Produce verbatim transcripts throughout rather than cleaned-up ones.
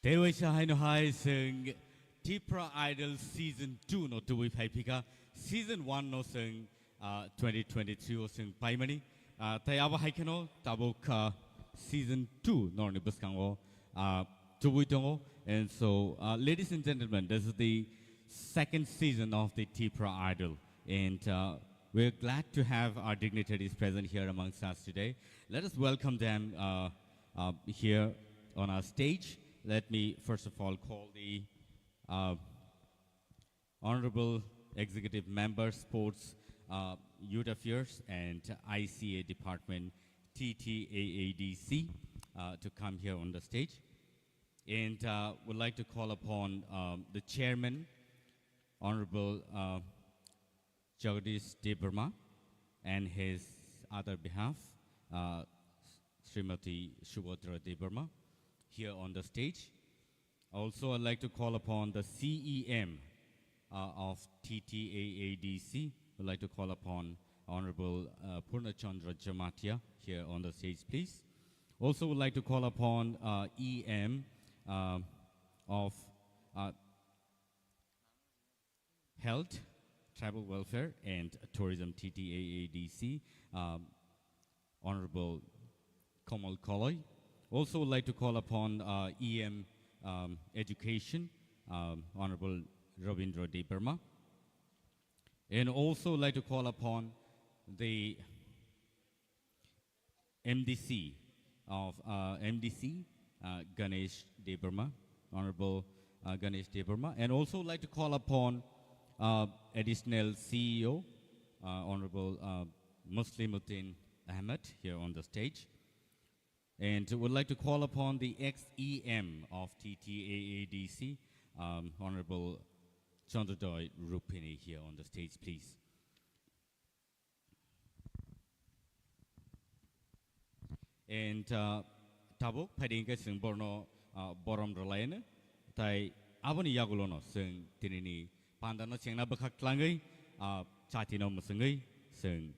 Ewaisa haino hai chwng Tipra Idol Season two no tubui phai phika. Season one no chwng, ah, twenty twenty-three o chwng paimani. Ah, tai abo hai kheno tabuk, ah, Season two norni bwskango, ah, tubui tongo. And so, ah, ladies and gentlemen, this is the second season of the Tipra Idol. And, uh, we're glad to have our dignitaries present here amongst us today. Let us welcome them, uh, uh, here on our stage. Let me first of all call the, uh, Honorable Executive Member, Sports, uh, Youth Affairs and I C A Department, T T A A D C, uh, to come here on the stage. And, uh, would like to call upon, um, the Chairman, Honorable, uh, Jagadish Debbarma, and his other behalf, uh, Srimati Subhadra Debbarma, here on the stage. Also, I'd like to call upon the C E M, uh, of T T A A D C. I'd like to call upon Honorable, uh, Purna Chandra Jamatia here on the stage, please. Also, would like to call upon, uh, E M, uh, of, uh, Health, Tribal Welfare and Tourism, T T A A D C, um, Honorable Komal Koloi. Also would like to call upon, uh, E M, um, Education, um, Honorable Rabindra Debbarma. And also would like to call upon the M D C of, uh, M D C, uh, Ganesh Debbarma, Honorable, uh, Ganesh Debbarma, and also like to call upon, uh, Additional C E O, uh, Honorable, uh, Muslimuddin Ahmed here on the stage. And would like to call upon the ex-E M of T T A A D C, um, Honorable Chandrojoy Rupini here on the stage, please. And, uh, tabuk phaidi hwnkhe chwng borno, uh, borom rwlaino. Tai aboni yagulono chwng tinini pandano chengna bwkhak tlangwi, uh, chatino mwchwngwi chwng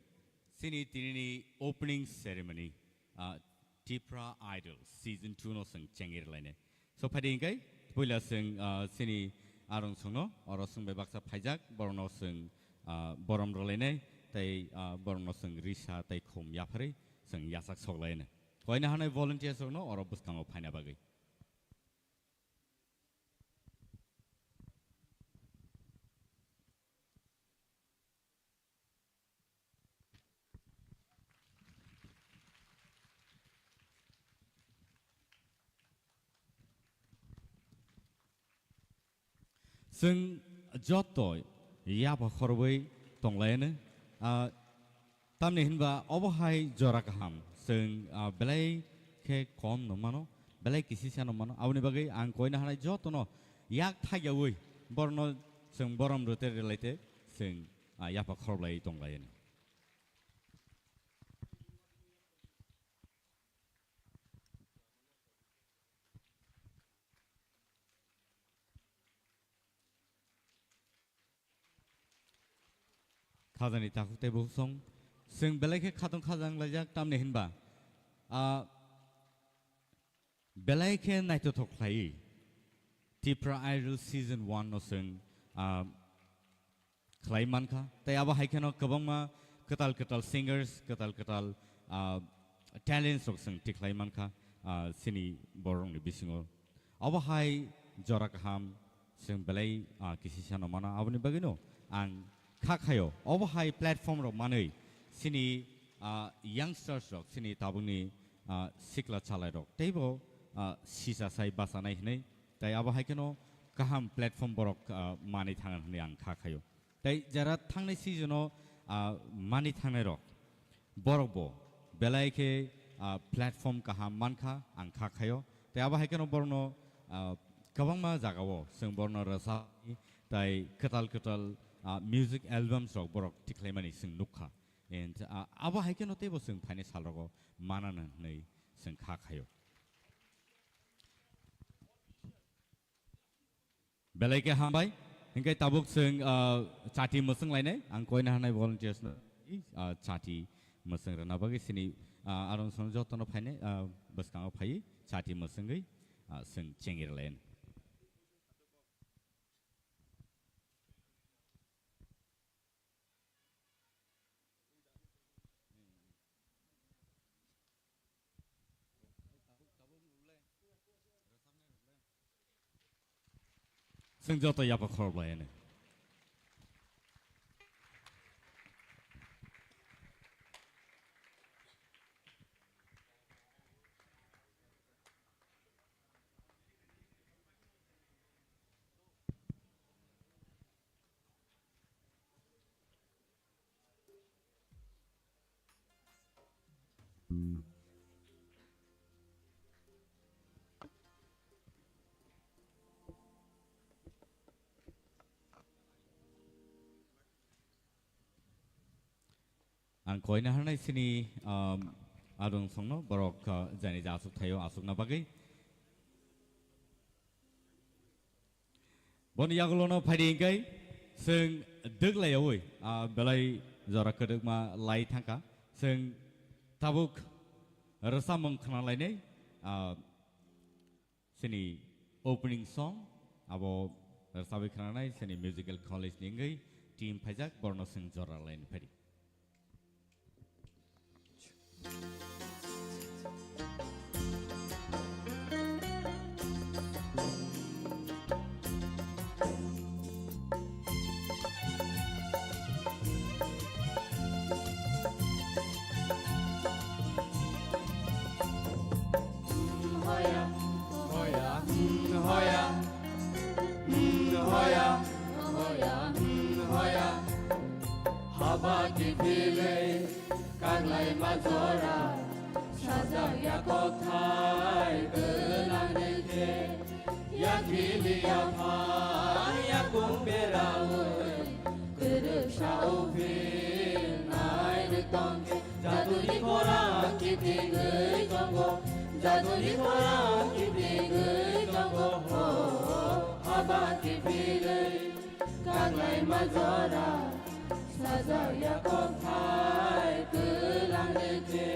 chini tinini opening ceremony, uh, Tipra Idol Season two no chwng chengwi rwlainai. So phaidi hwnkhe puila chwng, ah, chini arong songno oro chwng bai baksa phaijak, borokno chwng, ah, borom rwlainai, tei, ah, borokno chwng risa tei khum yapharwi chwng yachak soklainai. Koina hanai volunteers rokno oro bwskango phaina bagwi. Chwng joto yapha khorwi tonglaino, ah, tamni hinba obo hai jora kaham, chwng, ah, belai khe kom no mano, belai kisisa no mano, aboni bagwi ang koina hanai jotono yak thaiyawi borno chwng borom rwte rwlaite chwng, ah, yapha khorlai tonglaino. Khajani takhuk tei bukhuk song. Chwng belai khe khatong khajang laijak, tamni hinba, ah, belai khe naithothok khlai. Tipra Idol Season one no chwng, ah, khlai mankha. Tei abo hai kheno kwbangma kwtal kwtal singers, kwtal kwtal, ah, talents rok chwng tikhlai mankha, ah, chini borokni bisingo. Obo hai jora kaham chwng belai, ah, kisisa no mano. Aboni bagwino ang kha khayo. Obo hai platform rok manwi chini, ah, youngsters rok, chini tabukni, ah, sikla chalai rok teibo, ah, sisa sai bachanai hinwi. Tai abo hai kheno kaham platform borok, ah, manwi thangan hinwi ang kha khayo. Tai jara thangnai season o, ah, mani thangnai rok, borok bo belai khe, ah, platform kaham mankha, ang kha khayo. Tai abo hai kheno borokno, ah, kwbangma jaga o chwng borokno rwchapni tai kwtal kwtal, ah, music albums rok borok tikhlaimani chwng nukha. And, ah, abo hai kheno teibo chwng phainai sal rogo manana hinwi chwng kha khayo. Belai khe hambai. Hingke tabuk chwng, ah, chati mwswng lainai. Ang koina hanai volunteers no, ah, chati mwswng rwna bagwi sini, ah, arong song jotono phainai, ah, bwskango phaiwi chati mwswngwi, ah, chwng chengirlayan. Chwng joto yapha khorokbai hwnwi. Ang koina hanai sini, um, adung songno borok, uh, jani ja asuk thaio asukna bagwi. Boni yagulono phaidi hingkai chwng dwglaiyawi, ah, belai jora kwdwkma lai thangkha. Chwng tabuk rwchapmung khwnalainai, ah, chini opening song abo rwchapwi khwnanai chini musical college ni wngwi team phaijak borno chwng jora laini phaidi. Hoya, hoya, hmm, hoya. Hmm, hoya, hoya, hmm, hoya. Haba kiphilwi kaklaima jora, sajak ya kokthai twlang rwkhe. Yakhili yaphang yakung berawi, kwrwksa uphil nai rwtongkhe. Jaduni khorang kiphilwi tongo, jaduni khorang kiphilwi tongo, ho, haba kiphilwi kaklaima jora, sajak ya kokthai twlang rwkhe.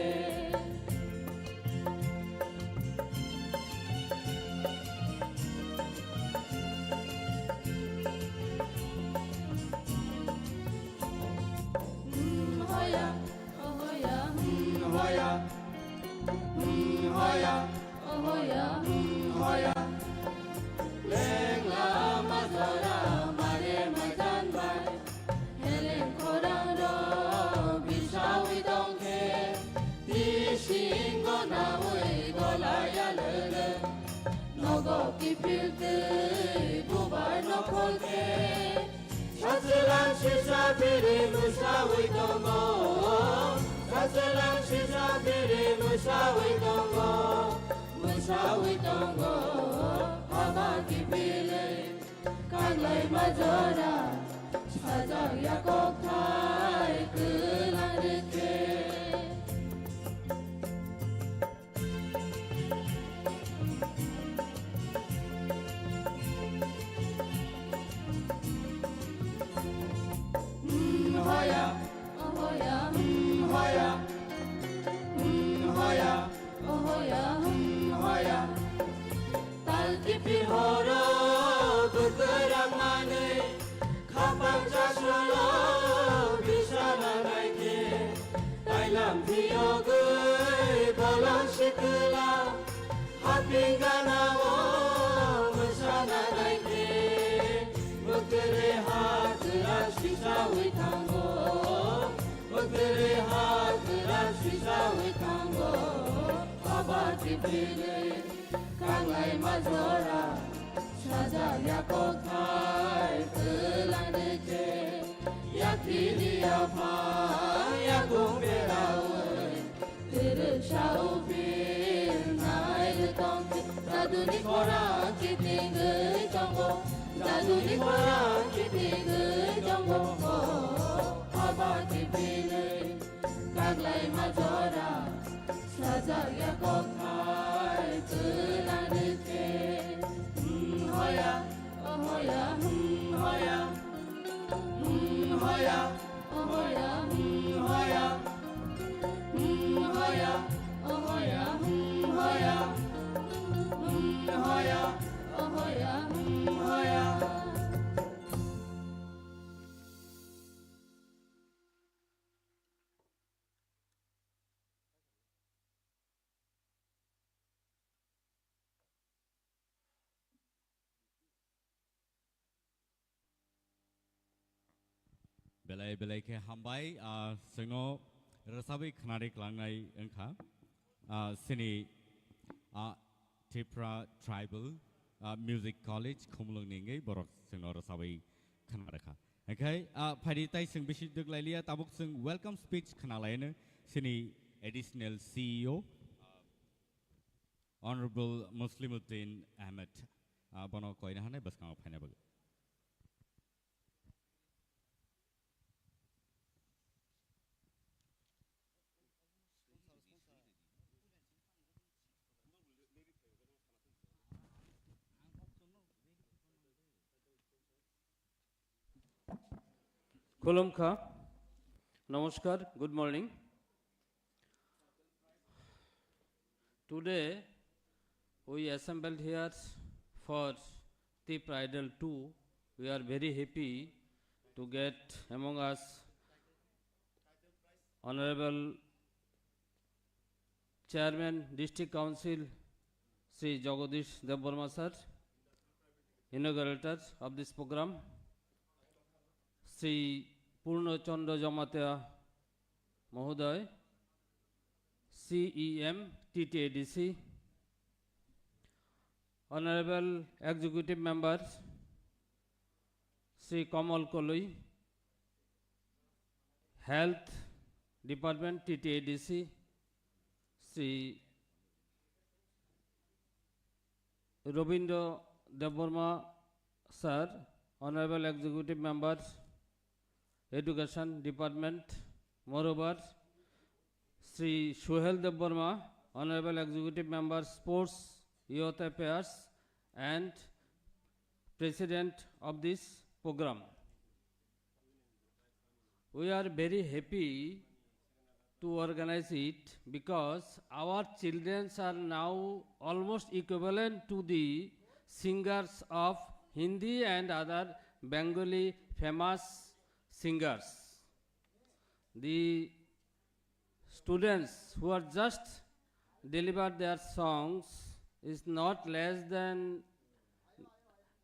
Hmm, hoya, oh hoya, hmm, hoya. Hmm, hoya, oh hoya, hmm, hoya. Lengla majora mare majan bai. Heleng khorang ro bisawi dongkhe. Bisingo nawi golaya lele. Nogo kiphil twi bubar nokholkhe. Sachelang sisa biri mwsawi tongo, sachelang sisa biri mwsawi tongo, mwsawi tongo, haba kiphilwi kaklaima jora, sajak ya kokthai twlang rwkhe. Hmm, hoya, oh hoya, hmm, hoya, hmm, hoya, oh hoya, hmm, hoya. Tal kiphil horo bwkhrang manwi, khapang chasolo bisana naikhe, tailam phiyogwi bolong sikla, haping ganao mwsana naikhe, bwkre ha kwrak sisawi thango, bwkre ha kwrak sisawi thango, haba kiphilwi kaklaima jora, sajak ya kokthai twlang rwkhe. Yakhili yaphang yakung berawi, kwrwksa uphil nai rwtongkhe. Jaduni khorang kiphilwi tongo, jaduni khorang kiphilwi tongo, oh, haba kiphilwi kaklaima jora, sajak ya kokthai twlang rwkhe. Hmm, hoya, oh hoya, hmm, hoya. Hmm, hoya, oh hoya, hmm, hoya. Hmm, hoya, oh hoya, hmm, hoya. Hmm, Belai belai khe hambai, ah, chwngno rwchabwi khnari klangnai wngkha. Ah, chini, ah, Tipra Tribal, ah, Music College Khumulwngni wngwi borok chwngno rwchabwi khna rwkha. Hwnkhe, ah, phaidi tai chwng bisi dwk lailiya, tabuk chwng welcome speech khna laino chini Additional C E O, ah, Honorable Muslimuddin Ahmed, ah, bono koina hanai bwskango phaina bagwi. Khulumkha. Namaskar. Good morning. Today, we assembled here for Tipra Idol two. We are very happy to get among us Honorable Chairman District Council Shri Jagadish Debbarma sir, inaugurator of this program, Shri Purno Chandra Jamatia Mahoday, C E M T T A D C, Honorable Executive Member Shri Kamal Koloi, Health Department T T A D C, Shri Robindra Debbarma sir, Honorable Executive Member, Education Department, moreover, Shri Suhel Debbarma, Honorable Executive Member, Sports, Youth Affairs, and President of this program. We are very happy to organize it because our children are now almost equivalent to the singers of Hindi and other Bengali famous singers. The students who are just delivered their songs is not less than,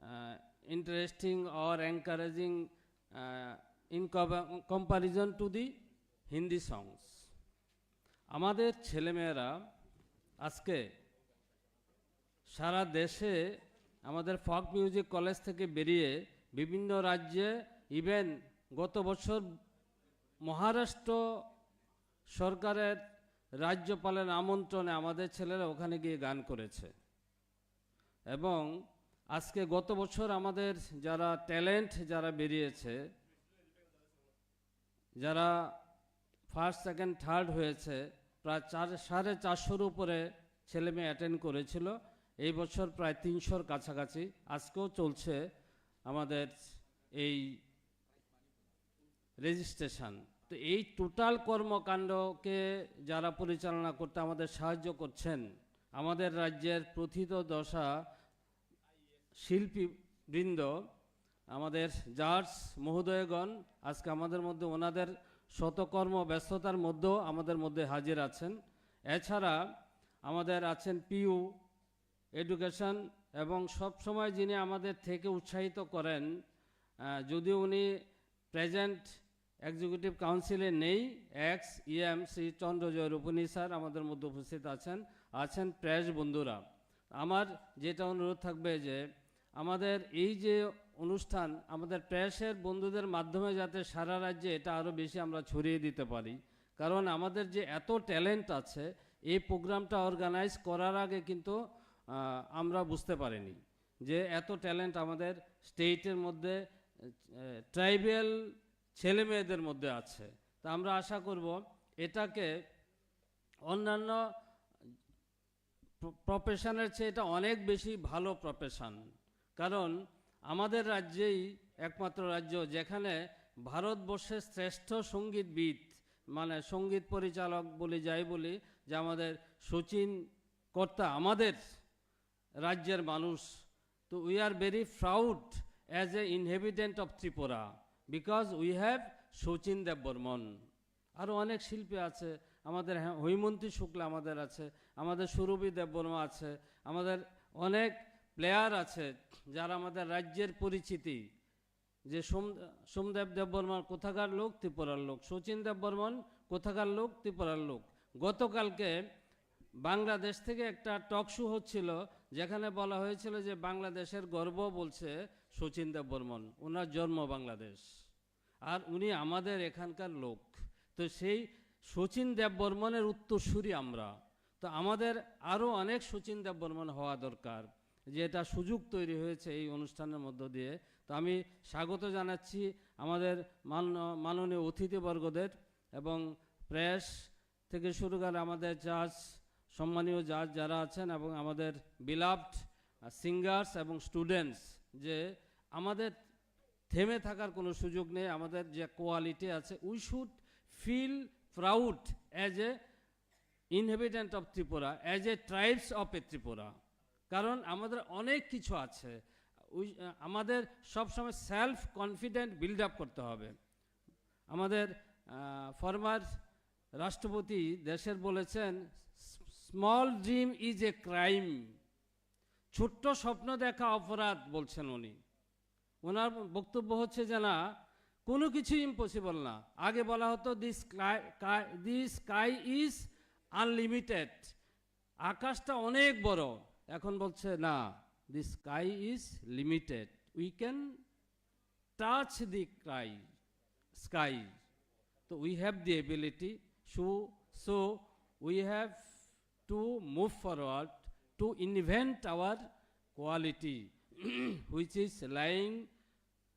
uh, interesting or encouraging, uh, in com-, comparison to the Hindi songs. আমাদের ছেলেমেয়েরা আজকে সারা দেশে আমাদের ফক music college থেকে বেরিয়ে বিভিন্ন রাজ্যে, ইভেন গত বছর মহারাষ্ট্র সরকারের রাজ্যপালের আমন্ত্রণে আমাদের ছেলেরা ওখানে গিয়ে গান করেছে। এবং আজকে গত বছর আমাদের যারা ট্যালেন্ট যারা বেরিয়েছে, যারা ফার্স্ট, সেকেন্ড, থার্ড হয়েছে, প্রায় চার, সাড়ে চারশোর উপরে ছেলে মেয়ে অ্যাটেন্ড করেছিল। এই বছর প্রায় তিনশোর কাছাকাছি। আজকেও চলছে আমাদের এই রেজিস্ট্রেশন। তো এই টোটাল কর্মকাণ্ডকে যারা পরিচালনা করতে আমাদের সাহায্য করছেন, আমাদের রাজ্যের প্রথিতযশা শিল্পীবৃন্দ, আমাদের জাজ মহোদয়গণ আজকে আমাদের মধ্যে ওনাদের শতকর্ম ব্যস্ততার মধ্যেও আমাদের মধ্যে হাজির আছেন। এছাড়া আমাদের আছেন পিইউ এডুকেশন এবং সবসময় যিনি আমাদের থেকে উৎসাহিত করেন, আহ, যদিও উনি প্রেজেন্ট এক্সিকিউটিভ কাউন্সিলে নেই, এক্স ইএম শ্রী চন্দ্রজয় রূপনী স্যার আমাদের মধ্যে উপস্থিত আছেন, আছেন প্রেস বন্ধুরা। আমার যেটা অনুরোধ থাকবে যে আমাদের এই যে অনুষ্ঠান, আমাদের প্রেসের বন্ধুদের মাধ্যমে যাতে সারা রাজ্যে এটা আরও বেশি আমরা ছড়িয়ে দিতে পারি, কারণ আমাদের যে এত ট্যালেন্ট আছে, এই প্রোগ্রামটা অর্গানাইজ করার আগে কিন্তু, আহ, আমরা বুঝতে পারিনি যে এত ট্যালেন্ট আমাদের স্টেটের মধ্যে, আহ, ট্রাইবাল ছেলে মেয়েদের মধ্যে আছে। তা আমরা আশা করব এটাকে অন্যান্য প্র-, প্রফেশনের চেয়ে এটা অনেক বেশি ভালো প্রফেশন। কারণ আমাদের রাজ্যেই একমাত্র রাজ্য যেখানে ভারতবর্ষের শ্রেষ্ঠ সঙ্গীতবিদ, মানে সঙ্গীত পরিচালক বলি যাই বলি, যে আমাদের শচীন কর্তা, আমাদের রাজ্যের মানুষ। তো we are very proud as a inhabitant of Tripura because we have Sachin দেববর্মন। আরও অনেক শিল্পী আছে, আমাদের হ্যাঁ, হৈমন্তী শুক্লা আমাদের আছে, আমাদের সুরভি দেববর্মা আছে, আমাদের অনেক প্লেয়ার আছে যারা আমাদের রাজ্যের পরিচিতি। যে সোম-, সোমদেব দেববর্মন কোথাকার লোক? ত্রিপুরার লোক। শচীন দেববর্মন কোথাকার লোক? ত্রিপুরার লোক। গতকালকে বাংলাদেশ থেকে একটা টক শো হচ্ছিল, যেখানে বলা হয়েছিল যে বাংলাদেশের গর্ব বলছে শচীন দেববর্মন, ওনার জন্ম বাংলাদেশ, আর উনি আমাদের এখানকার লোক। তো সেই শচীন দেববর্মনের উত্তরসূরি আমরা। তো আমাদের আরও অনেক শচীন দেববর্মন হওয়া দরকার, যে এটা সুযোগ তৈরি হয়েছে এই অনুষ্ঠানের মধ্য দিয়ে। তো আমি স্বাগত জানাচ্ছি আমাদের মান-, মাননীয় অতিথিবর্গদের এবং প্রেস থেকে শুরু করে আমাদের জাজ, সম্মানীয় জাজ যারা আছেন এবং আমাদের beloved, আহ, সিঙ্গার্স এবং স্টুডেন্টস, যে আমাদের থেমে থাকার কোনো সুযোগ নেই। আমাদের যে কোয়ালিটি আছে, we should feel proud as a inhabitant of Tripura, as a tribes of a Tripura, কারণ আমাদের অনেক কিছু আছে। ওই, আহ, আমাদের সবসময় সেলফ কনফিডেন্ট বিল্ড আপ করতে হবে। আমাদের ফর্মার রাষ্ট্রপতি দেশের বলেছেন, "Small dream is a crime।" ছোট্ট স্বপ্ন দেখা অপরাধ, বলছেন উনি। ওনার বক্তব্য হচ্ছে যে না, কোনো কিছু ইম্পসিবল না। আগে বলা হতো, "This sky, sky, this sky is unlimited।" আকাশটা অনেক বড়। এখন বলছে, "না, the sky is limited, we can touch the sky, sky।" তো we have the ability, so, so we have to move forward to invent our quality, which is lying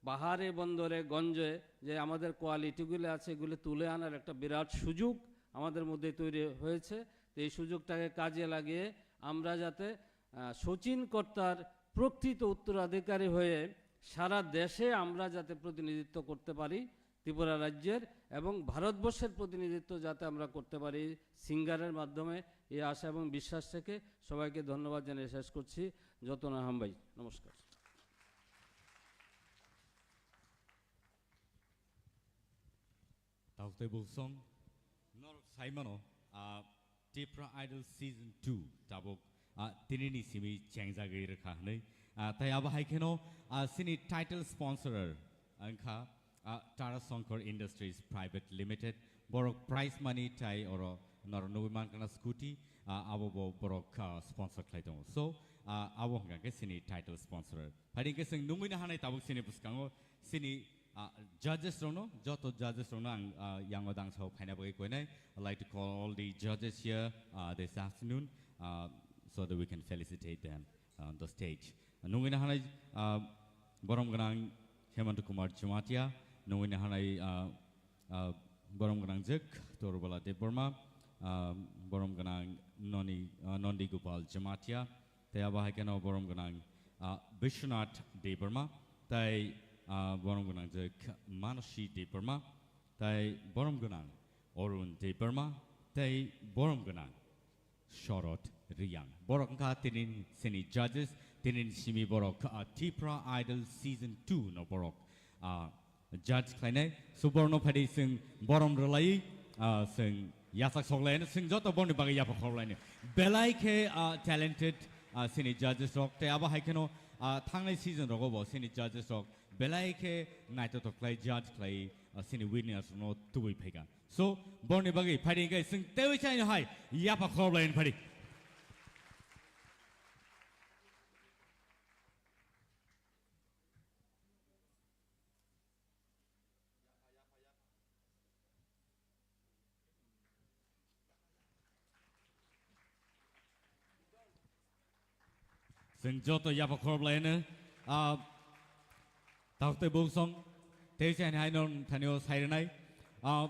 বাহারে বন্দরে গঞ্জে, যে আমাদের কোয়ালিটিগুলো আছে, এগুলো তুলে আনার একটা বিরাট সুযোগ আমাদের মধ্যে তৈরি হয়েছে। তো এই সুযোগটাকে কাজে লাগিয়ে আমরা যাতে, আহ, শচীন কর্তার প্রকৃত উত্তরাধিকারী হয়ে সারা দেশে আমরা যাতে প্রতিনিধিত্ব করতে পারি ত্রিপুরা রাজ্যের এবং ভারতবর্ষের প্রতিনিধিত্ব যাতে আমরা করতে পারি সিঙ্গারের মাধ্যমে, এই আশা এবং বিশ্বাস থেকে সবাইকে ধন্যবাদ জানিয়ে শেষ করছি। যতনা হামবাই, নমস্কার। Tauk tei Bulsong, norok saimano, ah, Tipra Idol Season two tabuk, ah, tinini simi chengjagwi rwkha hwnwi. Ah, tei abo hai kheno, ah, sini title sponsorer wngkha, ah, Tara Shankar Industries Private Limited. Borok prize money tei oro norok nugwi mankha scooty, ah, abo bo borok, ah, sponsor khlai tongo. So, ah, abo hwnkha khe sini title sponsorer. Phaidi hwnkhe chwng nungwi nahanai tabuk sini bwskango sini, ah, judges rokno, joto judges rokno ang, ah, yango dangsao phaina bagwi koinai. I'd like to call all the judges here, ah, this afternoon, ah, so that we can felicitate them on the stage. Nungwi nahanai, ah, borom gwnang Hemant Kumar Jamatia, nungwi nahanai, ah, ah, borom gwnang jwk Torbala Debbarma, ah, borom gwnang Noni, ah, Nondi Gopal Jamatia, tei abo hai kheno borom gwnang, ah, Bishwanath Debbarma, tei, ah, borom gwnang jwk Manosi Debbarma, tei borom gwnang Arun Debbarma, tei borom gwnang Shorod Riyang. Borok wngkha tini sini judges, tini simi borok, ah, Tipra Idol Season two no borok, ah, judge khlainai. So borno phaidi chwng borom rwlai, ah, chwng yasak soklaino, chwng joto borni bagwi yapha khorlaino. Belai khe, ah, talented, ah, sini judges rok. Tei abo hai kheno, ah, thangnai season rogo bo sini judges rok belai khe naithothok khlai judge khlai, ah, sini winners no tubui phaikha. So, borni bagwi phaidi hwnkhe chwng teiwi chaino hai yapha khorlaino phaidi. Chwng joto yapha khorlaino, ah, tauk tei Bulsong, tei chaini hai nong thanio sairinai, ah,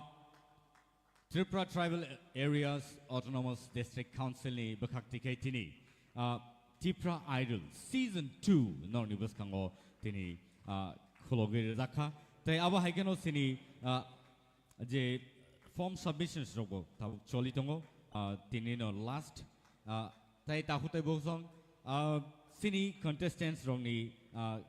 Tripura Tribal Areas Autonomous District Council ni bwkhak tikhe tini, ah, Tipra Idol Season two norni bwskango tini, ah, khulogwi rwjakha. Tei abo hai kheno sini, ah, je form submissions rokbo tabuk choli tongo, ah, tini no last, ah, tei takhuk tei Bulsong, ah, sini contestants rokni, ah,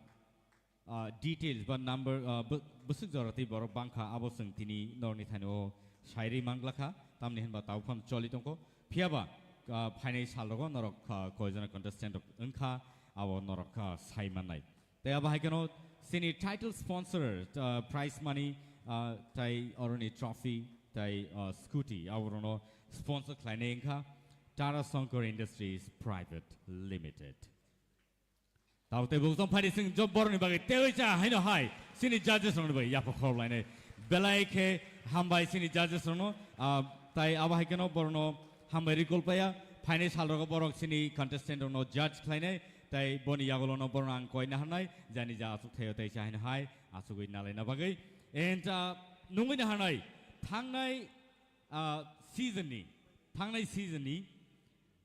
ah, details ba number, ah, bw-, bwswk jora tei borok bangkha, abo chwng tini norni thanio sairwi manglakha, tamni hinba tabuk phano choli tongkho. Phiyaba, ah, phainai salrogo norok, ah, koijona contestant rok wngkha, abo norok, ah, sai mannai. Tei abo hai kheno chini title sponsor, uh, prize money, uh, tei oroni trophy, tei, uh, scooty, aborokno sponsor khlainai wngkha Tara Shankar Industries Private Limited. Tabo tei buktong phaidi sing job boroni bagwi tei cha haino hai chini judges rokni bagwi yapha khorok lainai. Belai khe hambai chini judges rokno, ah, tai abo hai kheno borokno hambai rikol paya. Phainai sal rogo borok chini contestant rokno judge khlainai, tai boni yagulono borokno ang koi naharnai, jani ja aswk thaio tai cha haino hai aswkwi nalaina bagwi. And, ah, nungwi naharnai thangnai, ah, season ni, thangnai season ni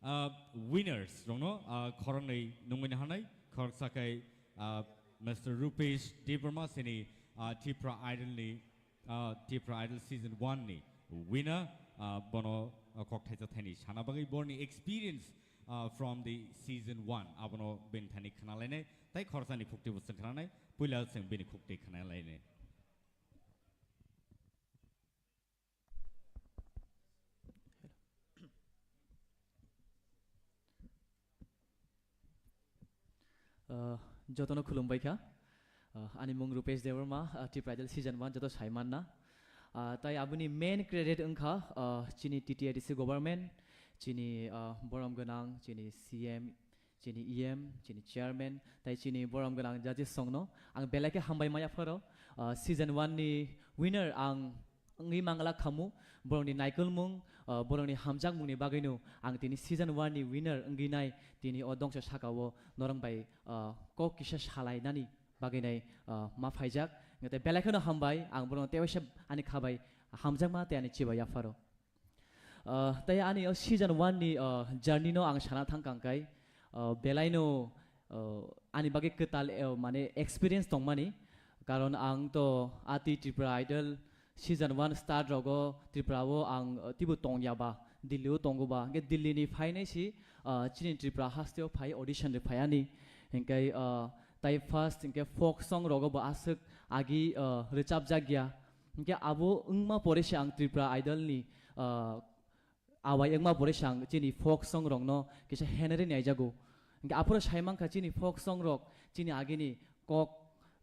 ah, winners rokno, ah, khoroknwi nungwi naharnai, khoroksa khe, ah, Mister Rupesh Debbarma sini, ah, Tipra Idol ni, ah, Tipra Idol season one ni winner, ah, bono, ah, kok thaisa thaini sana bagwi borni experience, ah, from the season one abono bini thani khna lainai, tai khoroksa ni khukti bo chwng khna nai, puila chwng bini khukti khna lainai. Uh, jotono khulumbai kha. Uh, ani mung Rupesh Debbarma, uh, Tipra Idol season one joto sai manna. Uh, tai aboni main credit wngkha, uh, chini T T A D C government, chini, uh, borom gwnang, chini C M, chini E M, chini chairman, tai chini borom gwnang judges songno ang belai khe hambai maya pharo. Uh, season one ni winner ang wngwi mangla khamu, borokni naikolmung, uh, borokni hamjakmungni bagwino ang tini season one ni winner wngwi nai tini o dongsa sakao norok bai, uh, kok kisa salainani bagwi nai, uh, ma phaijak. Tei belai kheno hambai, ang borokno tewaisa ani khabai hamjakma tei ani chibai yapharo. Uh, tei ani o season one ni, uh, journey no ang sana thang kang kai, uh, belai no, uh, ani bagwi kwtal, uh, mane experience tongmani, karon ang to ati Tripura Idol season one start rogo Tripura o ang, uh, tibo tongya ba, Delhi o tongo ba, hingke Delhi ni phainai si, uh, chini Tripura haste o phai audition ri phai ani, hingke, uh, tai first hingke folk song rogo bo aswk agi, uh, rwchapjak ya, hingke abo wngma pore se ang Tripura Idol ni, ah, awai wngma pore se ang chini folk song rokno kisa henari naijago. Hingke aphuru sai mankha chini folk song rok chini agini kok,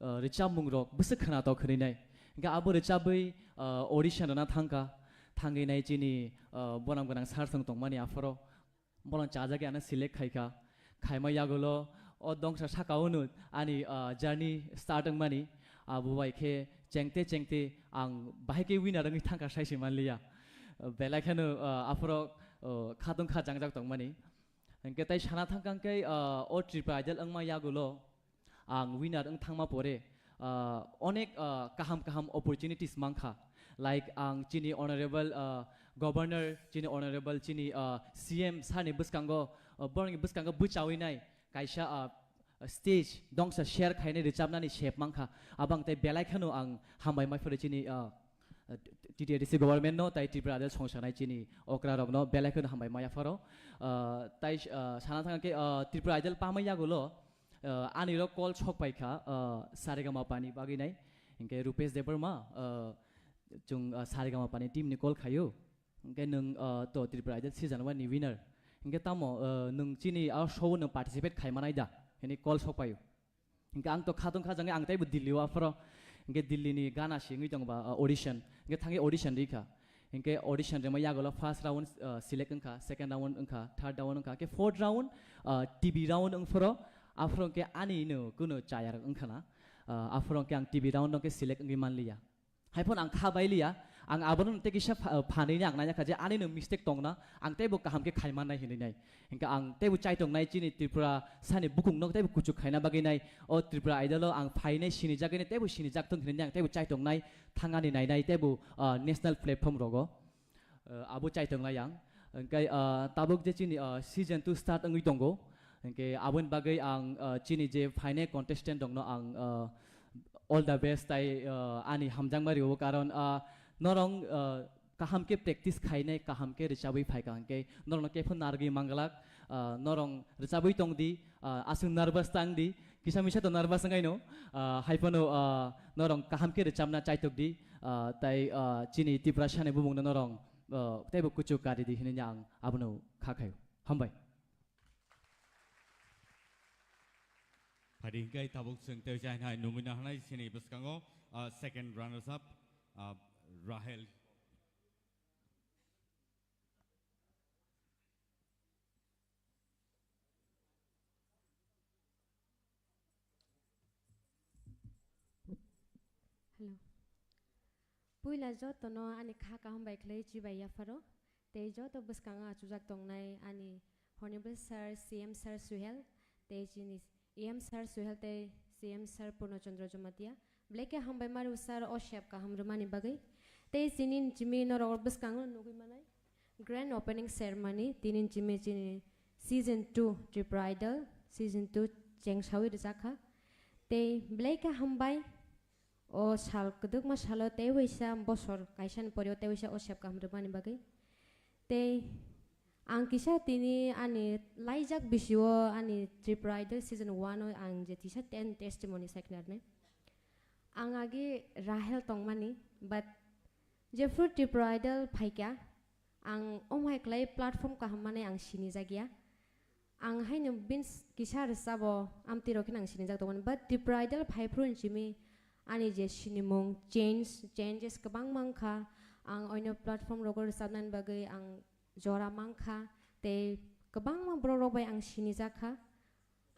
ah, rwchapmung rok bwswk khwnatok hwnwi nai. Hingke abo rwchabwi, ah, audition rwna thangkha, thangwi nai chini, ah, bonam gwnang sir song tongmani aphuru. Bono chajagwi ano select khaikha. Khaima yagulo o dongsa saka unu ani, ah, journey start wngmani. Abo bai khe chengte chengte ang bahai khe winner wngwi thangkha saisi manliya. Belai kheno, ah, aphuru, ah, khatung kha jangjak tongmani. Hingke tai sana thangkha hingke, ah, o Tripura Idol wngma yagulo ang winner wng thangma pore, ah, onek, ah, kaham kaham opportunities mankha. Like ang chini honorable, ah, governor, chini honorable, chini, ah, C M sir ni bwskango, ah, borokni bwskango bwchawi nai kaisa, ah, stage dongsa share khainai rwchapnani sep mankha. Abang tei belai kheno ang hambai mai phuru chini, ah, T T A D C government no tai Tripura Idol songsanai chini okra rokno belai kheno hambai maya pharo. Ah, tai, ah, sana thangkhe, ah, Tripura Idol pamai yagulo, ah, ani rok call sok pai kha, ah, Saregama Pani bagwi nai. Hingke Rupesh Debbarma, ah, chung, ah, Saregama Pani team ni call khayo. Hingke nwng, ah, to Tripura Idol season one ni winner. Hingke tamo, ah, nwng chini a show o nwng participate khai manai da? Hini call sok paio. Hingke ang to khatung khajangwi ang teibo Delhi o aphoro. Hingke Delhi ni gana singwi tongba, ah, audition. Hingke thangwi audition rikha. Hingke audition rima yagulo first round, ah, select wngkha, second round wngkha, third round wngkha. Hingke fourth round, ah, T V round wngphoro. Aphoro hingke ani no kuno chaya wngkha na. Ah, aphoro hingke ang T V round hingke select wngwi manliya. Haiphano ang kha bailiya, ang abono tei kisa pha-, phanwi ni ang naiya kha je ani no mistake tongna, ang teibo kaham khe khai mannai hinwi nai. Hingke ang teibo chaitongnai chini Tripura sani bukung no teibo kuchuk khaina bagwi nai. O Tripura Idol o ang phainai sinijak nai teibo sinijak thung hinwi ang teibo chaitongnai thangani nainai teibo, ah, national platform rogo. Ah, abo chaitonglai ang. Hingke, ah, tabuk je chini, ah, season two start wngwi tongo. Hingke aboni bagwi ang, ah, chini je phainai contestant rokno ang, ah, all the best tai, ah, ani hamjakma rio karon, ah, norong, ah, kaham khe practice khainai kaham khe rwchabwi phaikha hingke norokno kepho narwgwi manglak, ah, norong rwchabwi tongdi, ah, aswk nervous tangdi, kisa misa to nervous wngwi no, ah, haiphano, ah, norong kaham khe rwchabna chaitok di, ah, tai, ah, chini Tiprasani bumungno norong, ah, teibo kuchuk kari di hinwi ang abono kha khaio. Hambai. Hari hingkai tabuk chwng tei jai hai nungwi nahanai sini bwskango, ah, second runners up, ah, Rahel. Hello. Puila jotono ani kha kaham bai khlai chibai yapharo. Tei joto bwskango achukjak tongnai ani Honorable Sir, C M Sir Suhel, tei chini E M Sir Suhel tei C M Sir Purno Chandra Jamatia. Belai khe hambai maru sir o sep kaham rwmani bagwi. Tei chini chimi norok bwskango nugwi manai. Grand opening ceremony, tini chimi chini season two Tripura Idol, season two chengsawi rwjakha. Tei belai khe hambai o sal kwdwkma salo tei waisa bosor kaisani pore o tei waisa o sep kaham rwmani bagwi. Tei ang kisa tini ani laijak bisio ani Tripura Idol season one o ang je tisa ten testimony saikhnarnai. Ang agi Rahel tongmani, but jephru Tripura Idol phaikha, ang omhai khlai platform kaham mane ang sinijak ya. Ang haino bini kisa rwchabo amtwi rok kheno ang sinijak tongmani, but Tripura Idol phaiphru hinchimi ani je sinimung change, changes kwbangma wngkha. Ang oino platform rogo rwchabnani bagwi ang jora mankha, tei kwbangma borok rok bai ang sinijak kha.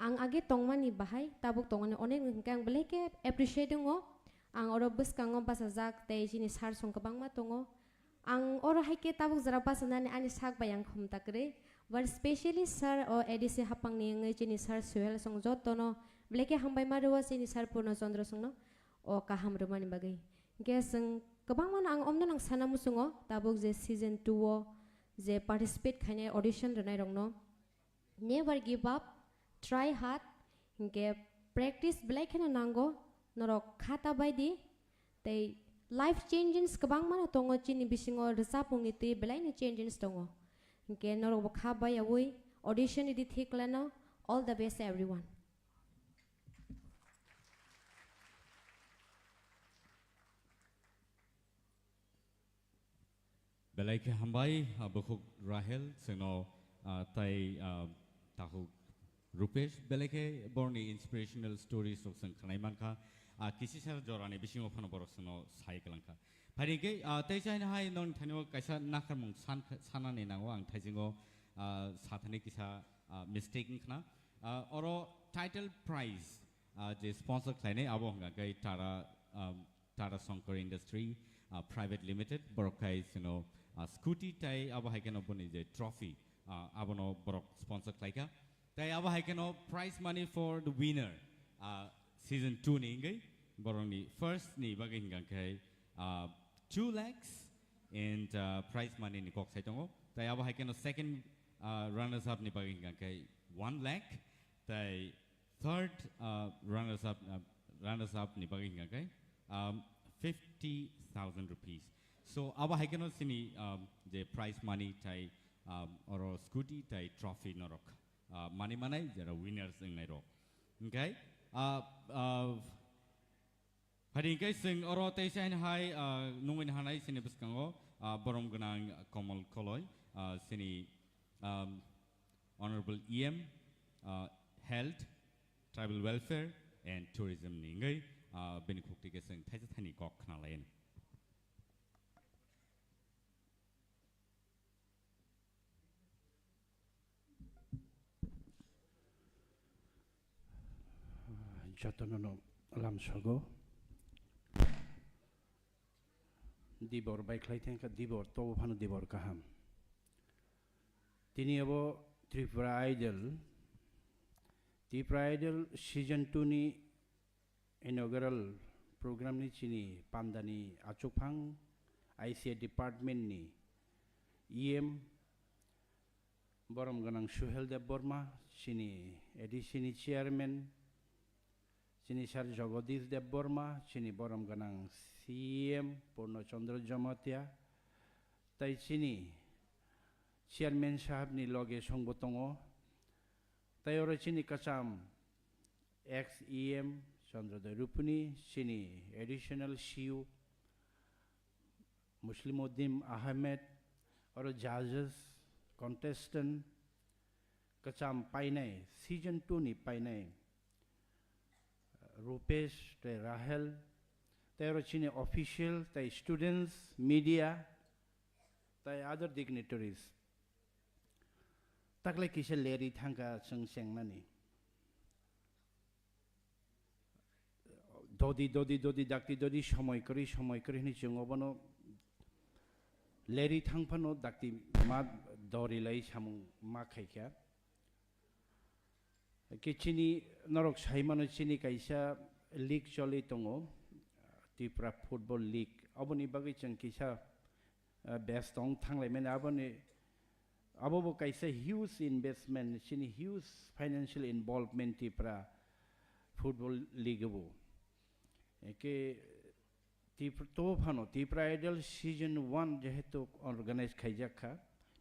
Ang age tongmani bahai, tabuk tongmani onek hwnkhe ang belai khe appreciate wngo. Ang oro bwskango bachajak tei chini sir song kwbangma tongo. Ang oro hai khe tabuk jora bachanani ani sak bai ang khumta kwrwi. But specially sir o A D C hapangni wngwi chini sir Suhel song jotono belai khe hambai ma rwo chini sir Purno Chandra songno o kaham rwmani bagwi. Hwnkhe chwng kwbangmano ang omno nang sana muchungo, tabuk je season two o je participate khainai audition rwnairokno. Never give up, try hard, hwnkhe practice belai kheno nango, norok kha ta bai di, tei life changes kwbangmano tongo chini bisingo rwchapmungni twi belaino changes tongo. Hwnkhe norokbo kha bai yaui audition ridi thik lano, all the best everyone. Belai khe hambai, ah, bukhuk Rahel, chwngno, ah, tai, ah, takhuk Rupesh, belai khe borni inspirational stories rok chwng khwnai mankha. Ah, kisisa jorani bisingo phano borok chwngno sai kwlangkha. Phaidi khe, ah, tei chaina hai nong thaino kaisa nakharmung san-, sanani nango ang thaisingo, ah, sathani kisa, ah, mistake wngkhna. Ah, oro title prize, ah, je sponsor khlainai abo hwnkha khe Tara, ah, Tara Shankar Industry, ah, Private Limited, borok khai sino, ah, scooty tai abo hai kheno boni je trophy, ah, abono borok sponsor khlaikha. Tai abo hai kheno prize money for the winner, ah, season two ni hingwi borokni first ni bagwi hingkha khe, ah, two lakhs and, ah, prize money ni kok sai tongo. Tai abo hai kheno second, ah, runners up ni bagwi hingkha khe one lakh. Tai third, uh, runners up, uh, runners up ni bagwi hingkha khe, um, fifty thousand rupees. So, abo hai kheno chini, um, je prize money tai, um, oro scooty tai trophy norok, uh, mani manai jera winners wngnai rok. Hingkhe, uh, uh, Hari hingkhe chwng oro tei se hai, ah, nungwi hanai chini bwskango, ah, borom gwnang Komal Koloi, ah, chini, um, Honorable E M, ah, Health, Tribal Welfare and Tourism ni wngwi, ah, bini khukti khe chwng thaisa thaini kok khna lai. Jotono no lamsogo. Dibor bai khlai thangkha, dibor tobo phano dibor kaham. Tini abo Tripura Idol, Tripura Idol season two ni inaugural program ni chini pandani achukphang I C A department ni E M borom gwnang Suhel Debbarma, chini A D C ni chairman, chini sir Jagadish Debbarma, chini borom gwnang C M Purno Chandra Jamatia, tai chini chairman sahab ni loge songbo tongo, tai oro chini kwcham ex E M Chandrodaya Rupuni, chini additional C U Muslimuddin Ahmed, oro judges, contestant, kwcham painai, season two ni painai, Rupesh, tei Rahel, tei oro chini official, tei students, media, tei other dignitaries. Taklai kisa leri thangkha chwng chengnani. Dodi, dodi, dodi, dakti, dodi, somoi kwrwi, somoi kwrwi hwnwi chwng obono leri thang phano dakti ma dori lai samung ma khaikha. Khe chini norok sai mano chini kaisa league choli tongo, Tripura Football League. Oboni bagwi chwng kisa, ah, best tong thanglai mani aboni, abo bo kaisa huge investment, chini huge financial involvement Tripura Football League bo. Eke Tip-, to phano Tipra Idol Season one jehetu organize khaijak kha,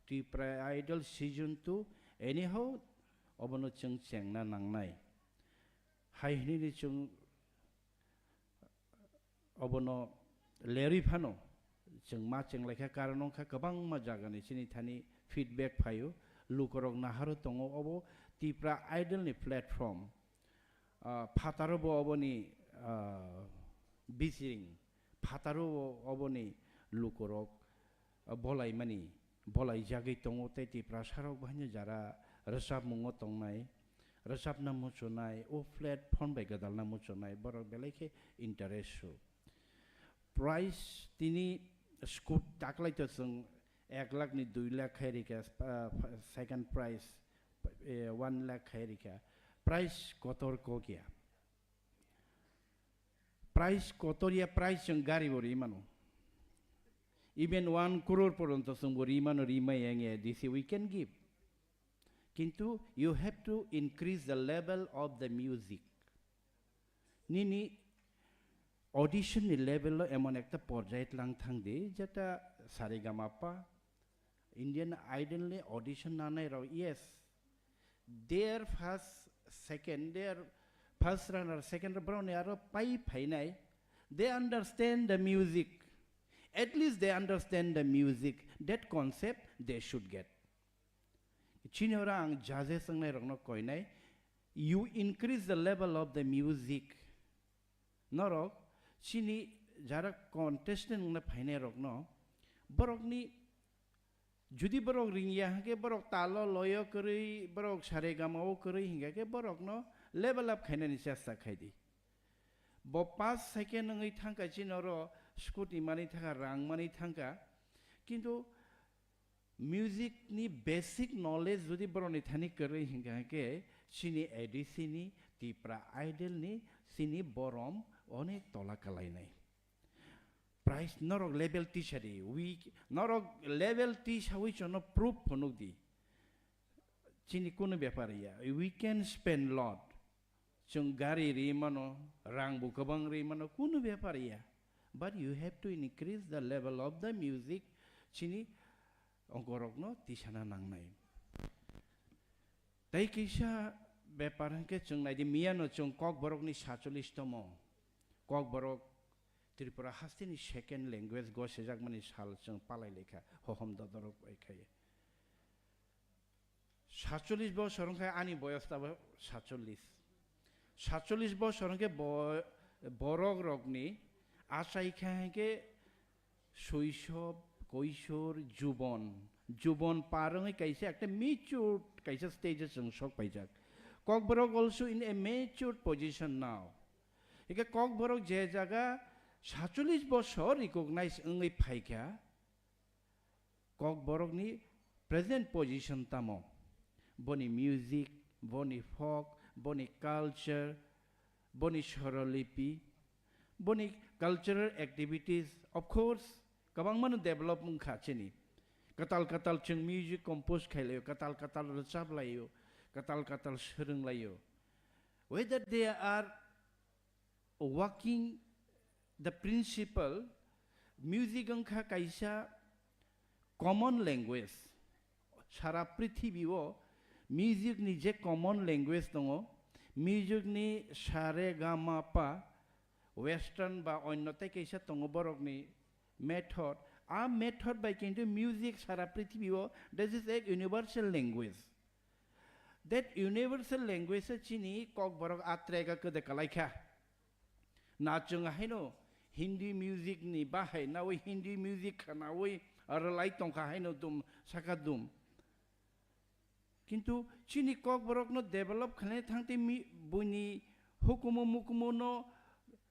Tipra Idol Season two anyhow obono chwng chengna nangnai. Hai hinini chwng obono lerwi phano chwng ma chenglaikha, karon wngkha kwbangma jagani chini thani feedback phaio, lukorok naharo tongo obo Tipra Idol ni platform. Ah, phataro bo oboni, ah, bising, phataro bo oboni lukorok, ah, bolaimani, bolaijagwi tongo tei Tiprasarok bo haino jara rwchapmungo tongnai, rwchapna muchunai, o platform bai gwdalna muchunai, borok belai khe interest su. Price tini scoot taklai to chwng ek lakh ni dui lakh khai rikha, ah, second price, eh, one lakh khai rikha. Price kotor kok ya. Price kotor ya, price chwng gari bo ri mano. Even one crore poronto chwng bo ri mano, ri mai yang ya, this we can give. Kintu you have to increase the level of the music. Nini audition ni level lo emon ekta porjai tlang thang di, jeta Saregamapa, Indian Idol ni audition nanai rok, yes, their first, second, their first runner, second runner, borok ni aro pai phainai, they understand the music. At least they understand the music. That concept they should get. Chini oro ang judges wngnai rokno koinai, you increase the level of the music. Norok chini jara contestant wngna phainai rokno, borokni judi borok ringya hwnkhe borok talo loyo kwrwi, borok saregama o kwrwi hingkha khe borokno level up khainani chesta khai di. Bo pass second wngwi thangkha chini oro scooty manwi thangkha, rang manwi thangkha. Kintu music ni basic knowledge jodi borok ni thani kwrwi hingkha khe chini A D C ni, Tipra Idol ni chini borom onek tola kalainai. Price norok level tisa di, we, norok level tisawi chono proof phunuk di. Chini kunu bepar ya, we can spend lot. Chwng gari ri mano, rang bo kwbang ri mano, kunu bepar ya. But you have to increase the level of the music. Chini ongkorokno tisana nangnai. Tei kisa bepar hwnkhe chwng naidi, miyano chwng Kokborokni sachulis tomo. Kokborok Tripura hasteni second language go sejakmani sal chwng palai laikha, hohom dodorok bai khai. Sachulis bosor wngkha ani boyos tabo sachulis. Sachulis bosor wngkhe bo-, borok rokni achai kha hwnkhe soisob, koisor, jubon. Jubon par wngwi kaisa ekta matured kaisa stage o chwng sok paijak. Kokborok also in a matured position now. Hwnkhe Kokborok je jaga sachulis bosor recognize wngwi phaikha, Kokborokni present position tamo? Boni music, boni folk, boni culture, boni swarolipi, boni cultural activities, of course, kwbangmano develop wngkha chini. Kwtal kwtal chwng music compose khailaiyo, kwtal kwtal rwchap laiyo, kwtal kwtal swrwng laiyo. Whether they are working the principle, music wngkha kaisa common language. Sara prithibio music ni je common language tongo, music ni sa re ga ma pa, western ba onno tei kaisa tongo borokni method. A method bai kintu music sara prithibio, this is a universal language. That universal language o chini Kokborok a track o kwdwi kalai kha. Na chwng haino Hindi music ni bahai nawi Hindi music khanawi rwlai tongkha haino dum saka dum. Kintu chini kokborok no develop khlaina thangte mi-, buini hukumu mukumu no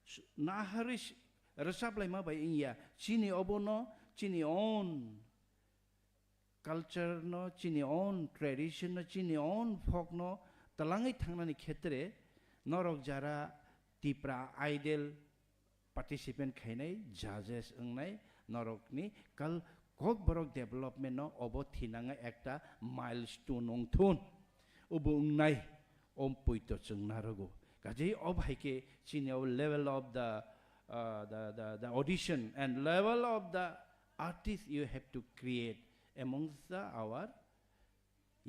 s-, naharwi s-, rwchap laima bai wngya. Chini obo no chini own culture no, chini own tradition no, chini own folk no twlangwi thangnani khetre norok jara Tipra Idol participant khainai, judges wngnai, norokni kal kokborok development no obo thinanga ekta milestone wngthun. Obo wngnai, om poito chwng narogo. Kaje ob hai khe chini o level of the, uh, the, the, the audition and level of the artist you have to create amongst the our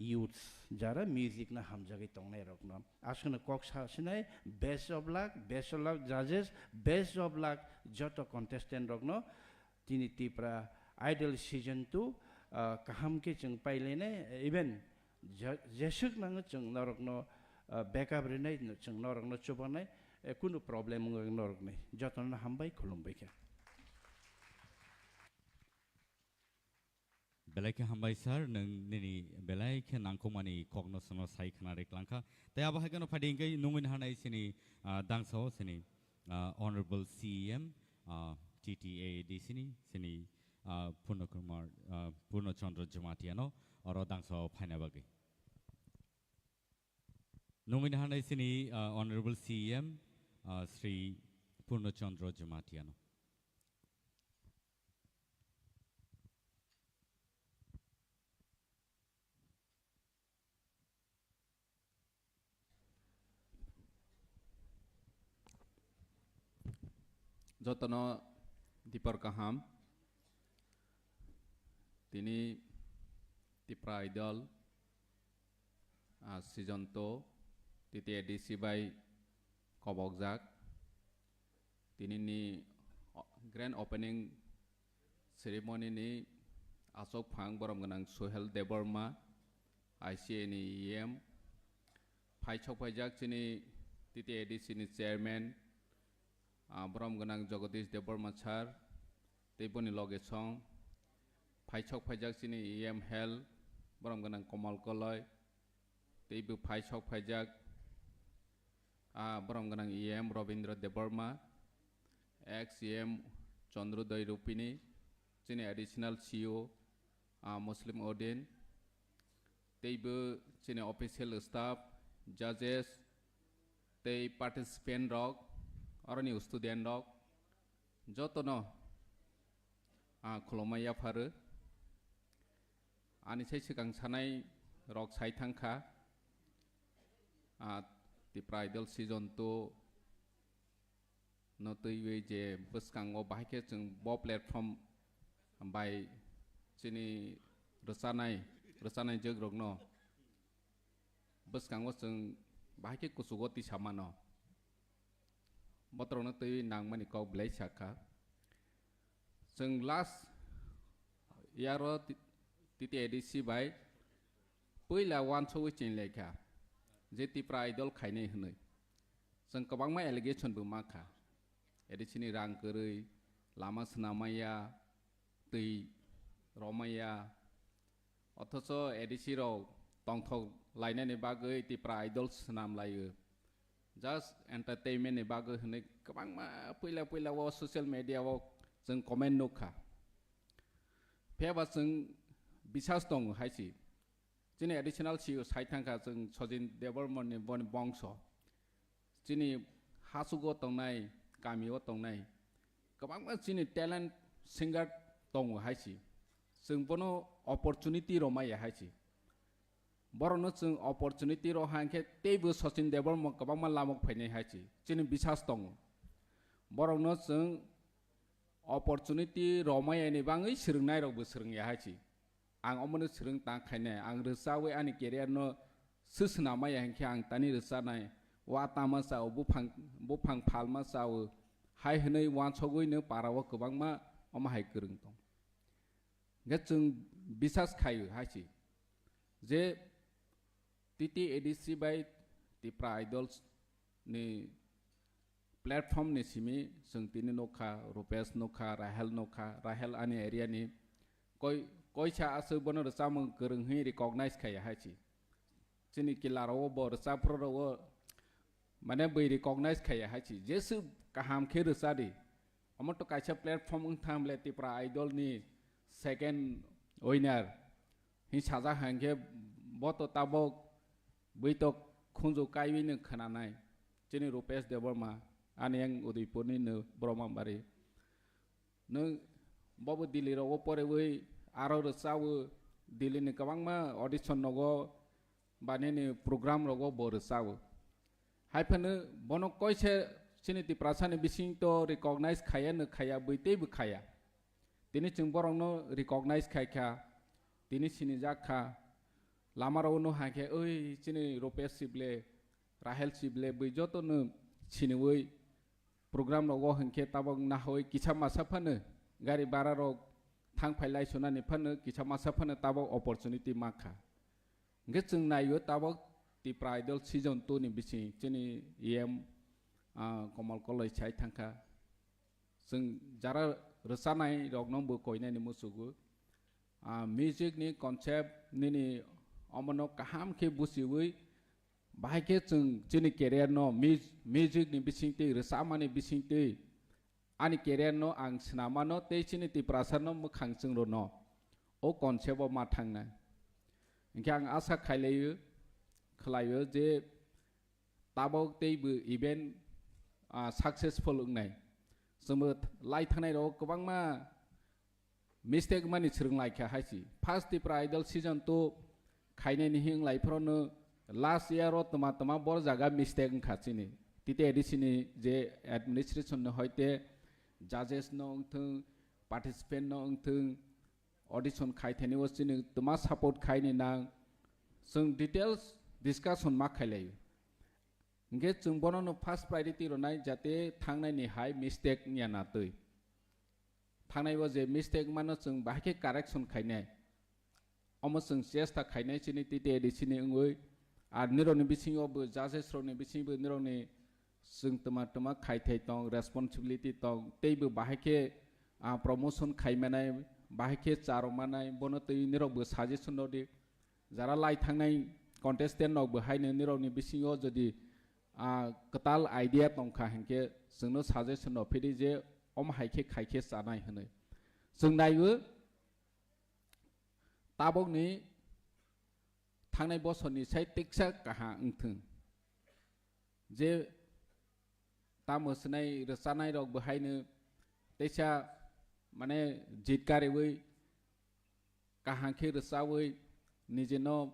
youths, jara music na hamjagwi tongnai rokno. Aswkno kok sa sinai, best of luck, best of luck judges, best of luck joto contestant rokno. Tini Tipra Idol season two, ah, kaham khe chwng pailainai, even je-, jeswk nango chwng norokno, ah, backup rinai, chwng norokno chubanai, eh, kunu problem wngwi norokni. Jotono hambai, khulumbai khe. Belai khe hambai sir, nwng nini belai khe nangkukmani kokno chwngno sai khna rwklang kha. Tei abo hai kheno phaidi hwnkhe nungwi naharnai chini, ah, dangsao chini, ah, Honorable C E M, ah, T T A A D C ni chini, ah, Purno Kumar, ah, Purno Chandra Jamatia no oro dangsao phaina bagwi. Nungwi naharnai chini, ah, Honorable C E M, ah, Shri Purno Chandra Jamatia no. Jotono dipor kaham. Tini Tipra Idol, ah, season two, T T A D C bai kobokjak. Tini ni o-, grand opening ceremony ni asok phang borom gwnang Sohel Debbarma, I C A ni E M, phai sok phaijak chini T T A D C ni chairman, ah, borom gwnang Jagadish Debbarma sir, tei boni loge song phai sok phaijak chini E M Health, borom gwnang Komal Koloi, tei bo phai sok phaijak, ah, borom gwnang E M Robindra Debbarma, ex E M Chandrodoi Rupini, chini additional C E O, ah, Muslim Odin, tei bo chini official staff, judges, tei participant rok, aroni student rok, jotono, ah, khulumma yapharu. Ani sai swkang sanai rok sai thang kha, ah, Tipra Idol season two no twiwi je bwskango bahai khe chwng bo platform bai chini rwchanai, rwchanai jwk rokno bwskango chwng bahai khe kuchugo tisa mano. Botorokno twiwi nangmani kok belai sakha. Chwng last year o T-, T T A D C bai puila uansugwi chinlaikha je Tipra Idol khainai hwnwi. Chwng kwbangma allegation bo mankha. A D C ni rang kwrwi, lama swnamaya, twi romaya, othocho A D C rok tongthok lainani bagwi Tipra Idol swnam laio. Just entertainment ni bagwi hwnwi kwbangma puila puila o social media o chwng comment nukha. Phiyaba chwng bisas tongo hai se. Chini additional C E O sai thangkha chwng Sachin Debbarma ni boni bongso. Chini hasugo tongnai, kamio tongnai, kwbangma chini talent singer tongo hai se. Chwng bono opportunity romaya hai se. Borokno chwng opportunity roha hwnkhe teibo Sachin Debbarma kwbangma lamok phainai hai se. Chini bisas tongo. Borokno chwng opportunity romaya ni bagwi swrwngnairokbo swrwngya hai se. Ang omono swrwng tang khainai, ang rwchawi ani career no swswnamaya hinkhe ang tani rwchanai, wa tama chao, buphang, buphang phalma chao, hai hwnwi uansugwi no para o kwbangma omo hai kwrwng tong. Hinkhe chwng bisas khaio hai se je T T A D C bai Tipra Idols ni platform ni simi chwng tini nukha, Rupesh nukha, Rahel nukha, Rahel ani area ni koi, koisa aswk bono rwchapmung kwrwng hwnwi recognize khaiya hai si. Chini kila rok bo rwchapra rok mane bwi recognize khaiya hai si. Jeswk kaham khe rwcha di. Omo to kaisa platform wng thang ble Tipra Idol ni second winner. Hing sajak hang khe bo to tabok bwi to khunju kaiwi no khwnanai. Chini Rupesh Debbarma, ani yang Udaipur ni no Brahmabari. Nwng bobo Delhi rogo porewi aro rwchawo, Delhi ni kwbangma audition rogo ba nini program rogo bo rwchawo. Hai phano bono koise chini Tiprasa ni bising to recognize khaya no khaya bwi teibo khaya. Tini chwng borokno recognize khai kha, tini sinijak kha. Lama rogo no hai khe, "Oi, chini Rupesh Sible, Rahel Sible," bwi joto no siniwi program rogo hwnkhe tabok nahoi kisa masa phano gari bara rok thang phai lai sunani phano kisa masa phano tabok opportunity mankha. Hwnkhe chwng naio tabok Tipra Idol season two ni bising chini E M, ah, Komal Koloi sai thangkha. Chwng jara rwchanai rokno bo koinani muchugo. Ah, music ni concept nini omono kaham khe buchiwi bahai khe chwng chini career no mu-, music ni bisingtwi, rwchapmani bisingtwi ani career no ang swnamano tei chini Tiprasa no mwkhang chwng rwno o concept o ma thangnai. Hwnkhe ang asa khailaio, khwlaio je tabok teibo event, ah, successful wngnai. Chwngbo lai thangnai rok kwbangma mistake mani swrwng lai kha hai si. First Tipra Idol season two khainai ni hing lai phoro no last year o tma tma bor jaga mistake wngkha chini. T T A D C ni je administration no hoite judges no wngthwng, participant no wngthwng, audition khai thani o chini tma support khai ni nang. Chwng details discussion ma khailai. Hwnkhe chwng bono no first priority rwnai jate thangnai ni hai mistake wngya na twi. Thangnai o je mistake mano chwng bahai khe correction khainai. Omo chwng chesta khainai chini T T A D C ni wngwi. Ar nirokni bisingo bo judges rokni bisingo nirokni chwng tma tma khai thai tong, responsibility tong, teibo bahai khe, ah, promotion khai manai, bahai khe cha rw manai, bono twi nirokbo suggestion rw di. Jara lai thangnai contestant rokbo haino nirokni bisingo jodi, ah, kwtal idea tongkha hinkhe chwngno suggestion rw phidi je omo hai khe khai khe chanai hwnwi. Chwng naiwi tabokni thangnai bosorni sai teksa kaha wngthwng. Je tamo swnai rwchanai rok bo haino teisa mane jit kariwi kaham khe rwchawi nijeno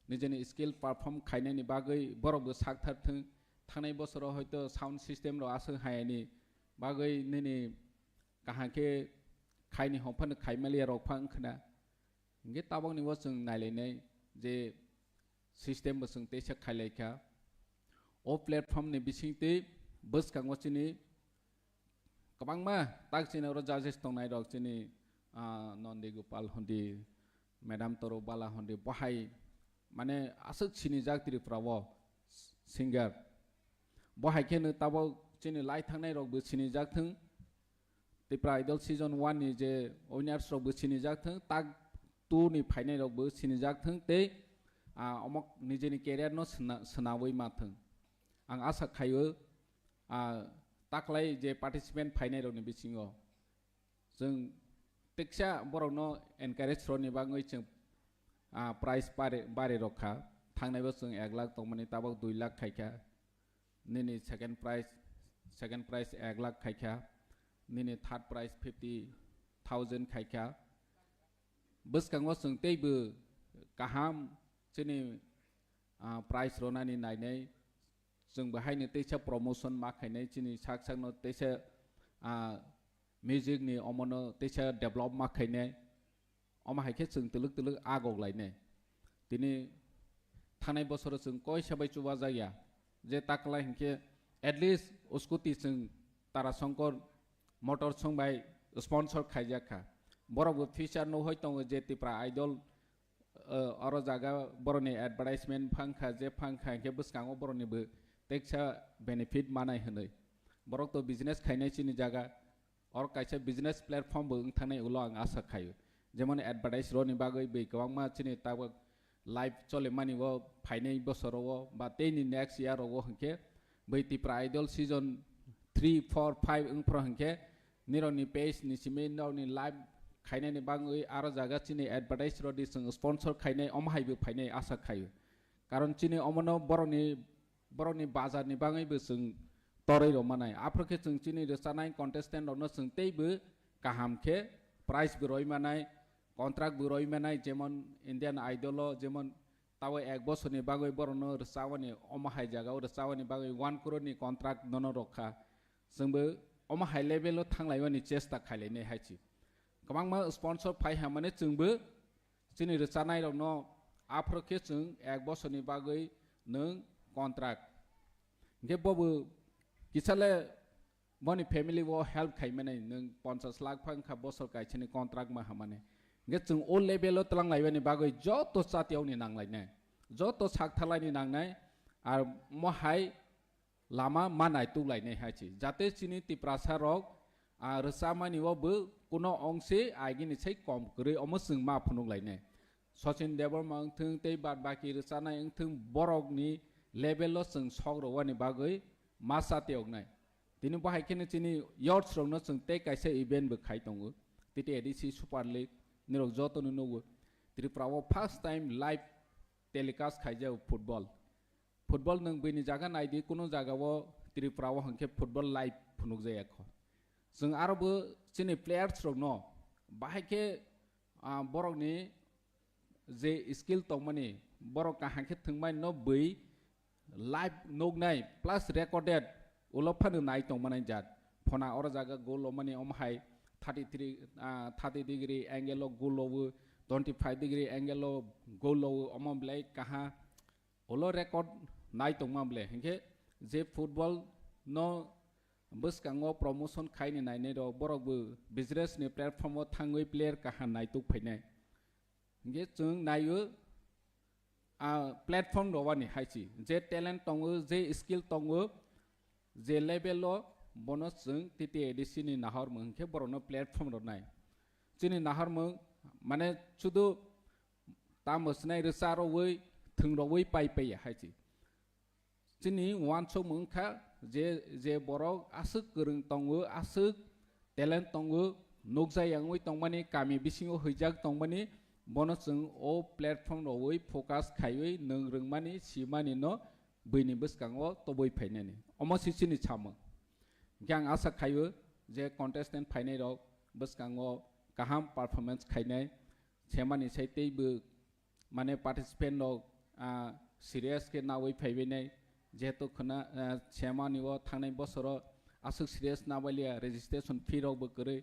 nijeni skill perform khainani bagwi borok bo sak thar thwng. Thangnai bosoro hoito sound system rok aswk hayani bagwi nini kaham khe khaini hwn phano khai maliya rok pha wngkhna. Hinkhe tabokni bo chwng nailainai je system bo chwng teisa khailaikha. O platform ni bisingtwi bwskango chini kwbangma tak chini oro judges tongnai rok chini, ah, Nondi Gopal hondi, Madam Toro Bala hondi, bohai mane aswk sinijak Tripura o singer. Bohai kheno tabok chini lai thangnai rok bo sinijak thwng. Tipra Idol season one ni je winners rok bo sinijak thwng, tak two ni phainai rok bo sinijak thwng tei, ah, omo nijeni career no sna-, swnawi ma thwng. Ang asa khaio, ah, taklai je participant phainai rokni bisingo chwng teksa borokno encourage rwni bagwi chwng, ah, prize bari, bari rok kha. Thangnai bo chwng ek lakh tongmani tabok dui lakh khai kha. Nini second prize, second prize ek lakh khai kha. Nini third prize fifty thousand khai kha. Bwskango chwng teibo kaham chini, ah, prize rwnani nainai. Chwng bo haino teisa promotion ma khainai, chini sak sakno teisa, ah, music ni omono teisa develop ma khainai. Omo hai khe chwng twlwk twlwk agok lainai. Tini thangnai bosoro chwng koisa bai chubajakya. Je taklai hinkhe at least scooty chwng Tara Shankar Motors song bai sponsor khaijak kha. Borok bo future no hoi tongo je Tipra Idol, eh, oro jaga borokni advertisement phang kha, je phang kha hinkhe bwskango borokni bo teksa benefit manai hwnwi. Borok to business khainai chini jaga, oro kaisa business platform bo wng thangnai ulo ang asa khaio. Jemon advertise roni bagwi bai kwbangma chini tabuk live cholimani o phainai bosoro o ba teini next year o hwnkhe bai Tipra Idol season three, four, five wngphro hwnkhe nirokni page ni simi nirokni live khainani bagwi aro jaga chini advertise rodi chwng sponsor khainai omo hai bo phainai asa khaio. Karon chini omono borokni borokni bazar ni bagwi bo chwng torwi rw manai. Aphuru khe chwng chini rwchanai contestant rokno chwng teibo kaham khe prize bo rwi manai, contract bo rwi manai, jemon Indian Idol o jemon tabo ek bosor ni bagwi borokno rwchabani omo hai jaga o rwchabani bagwi one crore ni contract nono rwkha. Chwngbo omo hai level o thanglaimani chesta khailainai hai chi. Kwbangma sponsor phai hamani chwngbo chini rwchanai rokno aphuru khe chwng ek bosor ni bagwi nwng contract. Hwnkhe bobo kisale boni family o help khaimani nwng ponchas lakh phang kha bosor kaisani contract ma hamani. Hwnkhe chwng o level o twlang laibani bagwi joto chatiyauni nanglainai, joto sak thalani nangnai, ar mohai lama ma naituk lainai hai chi. Jate chini Tiprasa rok, ah, rwchamani o bo kuno ongse agini sai kom kwrwi omo chwng ma phunuk lainai. Sachin Debbarma wngthwng tei bad baki rwchanai wngthwng borokni level o chwng sok rwani bagwi ma chatioknai. Tini bo hai kheno chini youths rokno chwng tei kaisa event bo khai tongo. T T A D C Super League nirok jotono nugo. Tripura o first time live telecast khaijak football. Football nwng bini jaga naidi, kuno jaga o Tripura o hwnkhe football live phunukjaya kho. Chwng aro bo chini players rokno bahai khe, ah, borokni je skill tongmani, borok kaham khe thwngmani no bui live nuknai plus recorded ulo phano nai tongmani jat. Phona oro jaga goal lomani omo hai thirty three, ah, thirty degree angle o goal lowo, twenty five degree angle o goal lowo, omo belai kaham. Ulo record nai tongma bole, hinkhe je football no bwskango promotion khaini nainai rok, borok bo business ni platform o thangwi player kaham naituk phainai. Hinkhe chwng naio, a, platform rwani hai si, je talent tongo, je skill tongo, je level o, bono chwng T T A D C ni nahormung hinkhe borokno platform rwnai. Chini nahormung mane sudu tamo swnai rwcha rwui, thwng rwui pai paiya hai si. Chini uansukmung wngkha je, je borok aswk kwrwng tongo, aswk talent tongo, nukjai wngwi tongmani, kami bisingo huijak tongmani, bono chwng o platform rwui focus khaiwi nwng rwngmani, simani no buini bwskango tobwi phainani. Omo se chini samung. Hwnkhe ang asa khaio je contestant phainai rok bwskango kaham performance khainai, semani sai teibo mane participant rok, ah, serious khe nawi phaibainai, jehetu khwna, ah, semani o thangnai bosoro aswk serious nabailiya, registration fee rok bo kwrwi.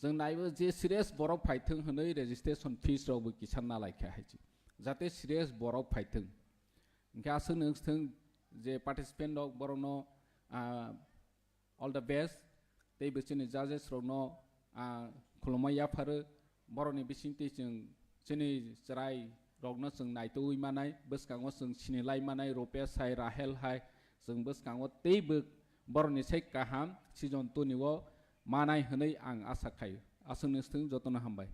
Chwng naibo je serious borok phaithwng hwnwi registration fees rok bo kisa nalaikha hai si. Jate serious borok phaithwng. Hinkhe aswk nwng thwng je participant rok borokno, ah, all the best. Tei bo chini judges rokno, ah, khulumma yapharo. Borokni bisingtwi chwng chini chwrai rokno chwng naitugwi manai, bwskango chwng sinilai manai, Rupesh hai, Rahel hai, chwng bwskango teibo borokni sai kaham season two ni o manai hwnwi ang asa khaio. Aswk nwng thwng, jotono hambai.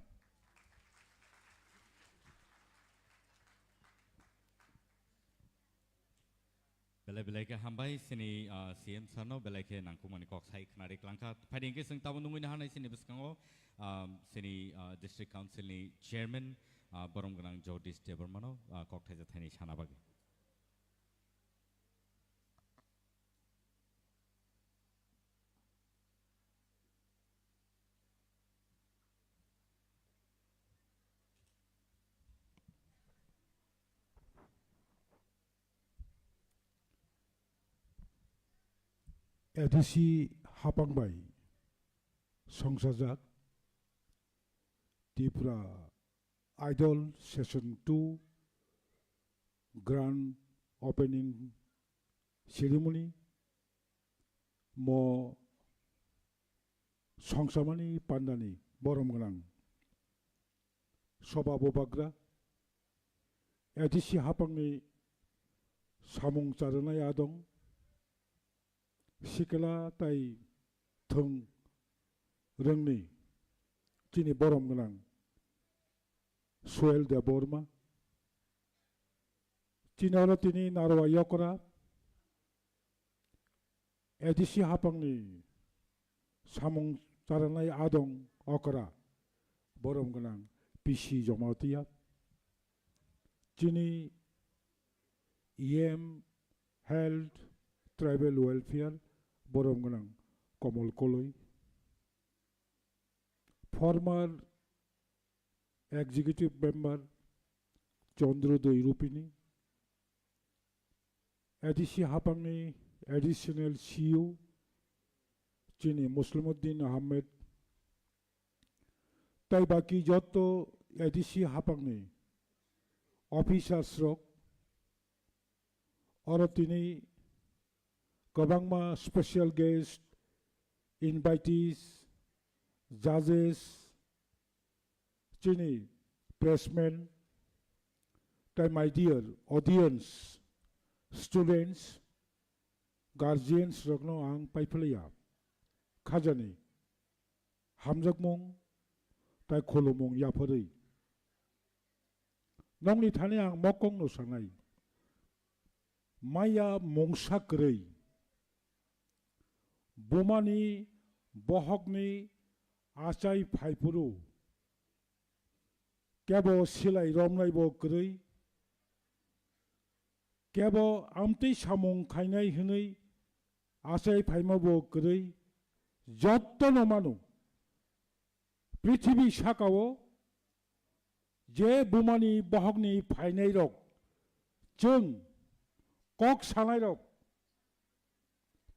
Belai belai khe hambai chini, ah, C M sir no belai khe nangkukmani kok sai khwnari klangkha. Phaidi hwnkhe chwng tabuk nungwi naharnai chini bwskango, ah, chini, ah, District Council ni Chairman, ah, borom gwnang Jagdish Debbarma no, ah, kok thaisa thaini sana bagwi. A D C hapang bai songsajak Tripura Idol Season two Grand Opening Ceremony mo songsamani pandani borom gwnang soba bubagra, A D C hapangni samung charwnai adong, sikla tai thwng rwngni chini borom gwnang Suel Debbarma. Chini oro tini Narwa Yokra A D C hapangni samung charanai adong okra borom gwnang P C Jamatia. Chini E M Health Tribal Welfare borom gwnang Komol Koloi. Former Executive Member Chandrodoi Rupini, A D C hapangni Additional C E O chini Muslimuddin Ahmed, tai baki jotto A D C hapangni officers rok, oro tini kwbangma special guest, invitees, judges, chini pressmen, tai my dear audience, students, guardians rokno ang paiphlaiya khajani hamjakmung tai khulumung yapharwi. Nokni thani ang mokongno sanai, maya mungsa kwrwi, bumani bohokni achai phaiphuru, kebo silai romnaibo kwrwi, kebo amtwi samung khainai hwnwi achai phaimabo kwrwi, jottono mano. Prithibi sakao je bumani bohokni phainairok, chwng kok sanairok,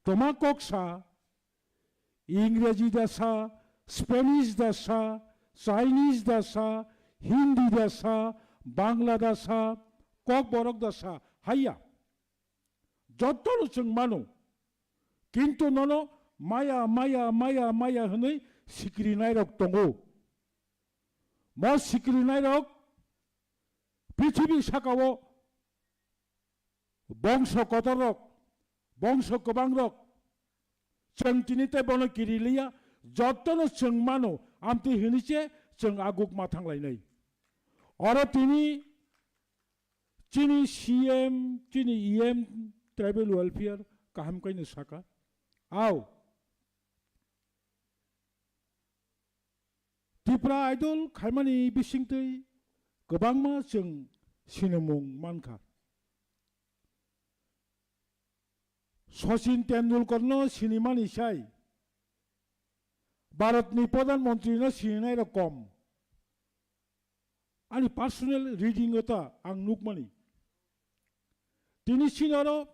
toma kok sa, Ingreji da sa, Spanish da sa, Chinese da sa, Hindi da sa, Bangla da sa, Kokborok da sa, haiya. Jottono chwng mano. Kintu nono maya, maya, maya, maya hwnwi sikrinairok tongo. Mo sikrinairok prithibi sakao bongso kotorrok, bongso kwbangrok, chwng tini tei bono kiriliya, jottono chwng mano, amtwi hwnwi se chwng aguk ma thanglainai. Oro tini chini C M, chini E M, tribal welfare kaham kaino saka. Au. Tipra Idol khaimani bisingtwi kwbangma chwng sinimung mankha. Sachin Tendulkarno sinimani sai Bharatni Pradhan Mantrino sininai rok kom. Ani personal reading o ta ang nukmani. Tini sinaro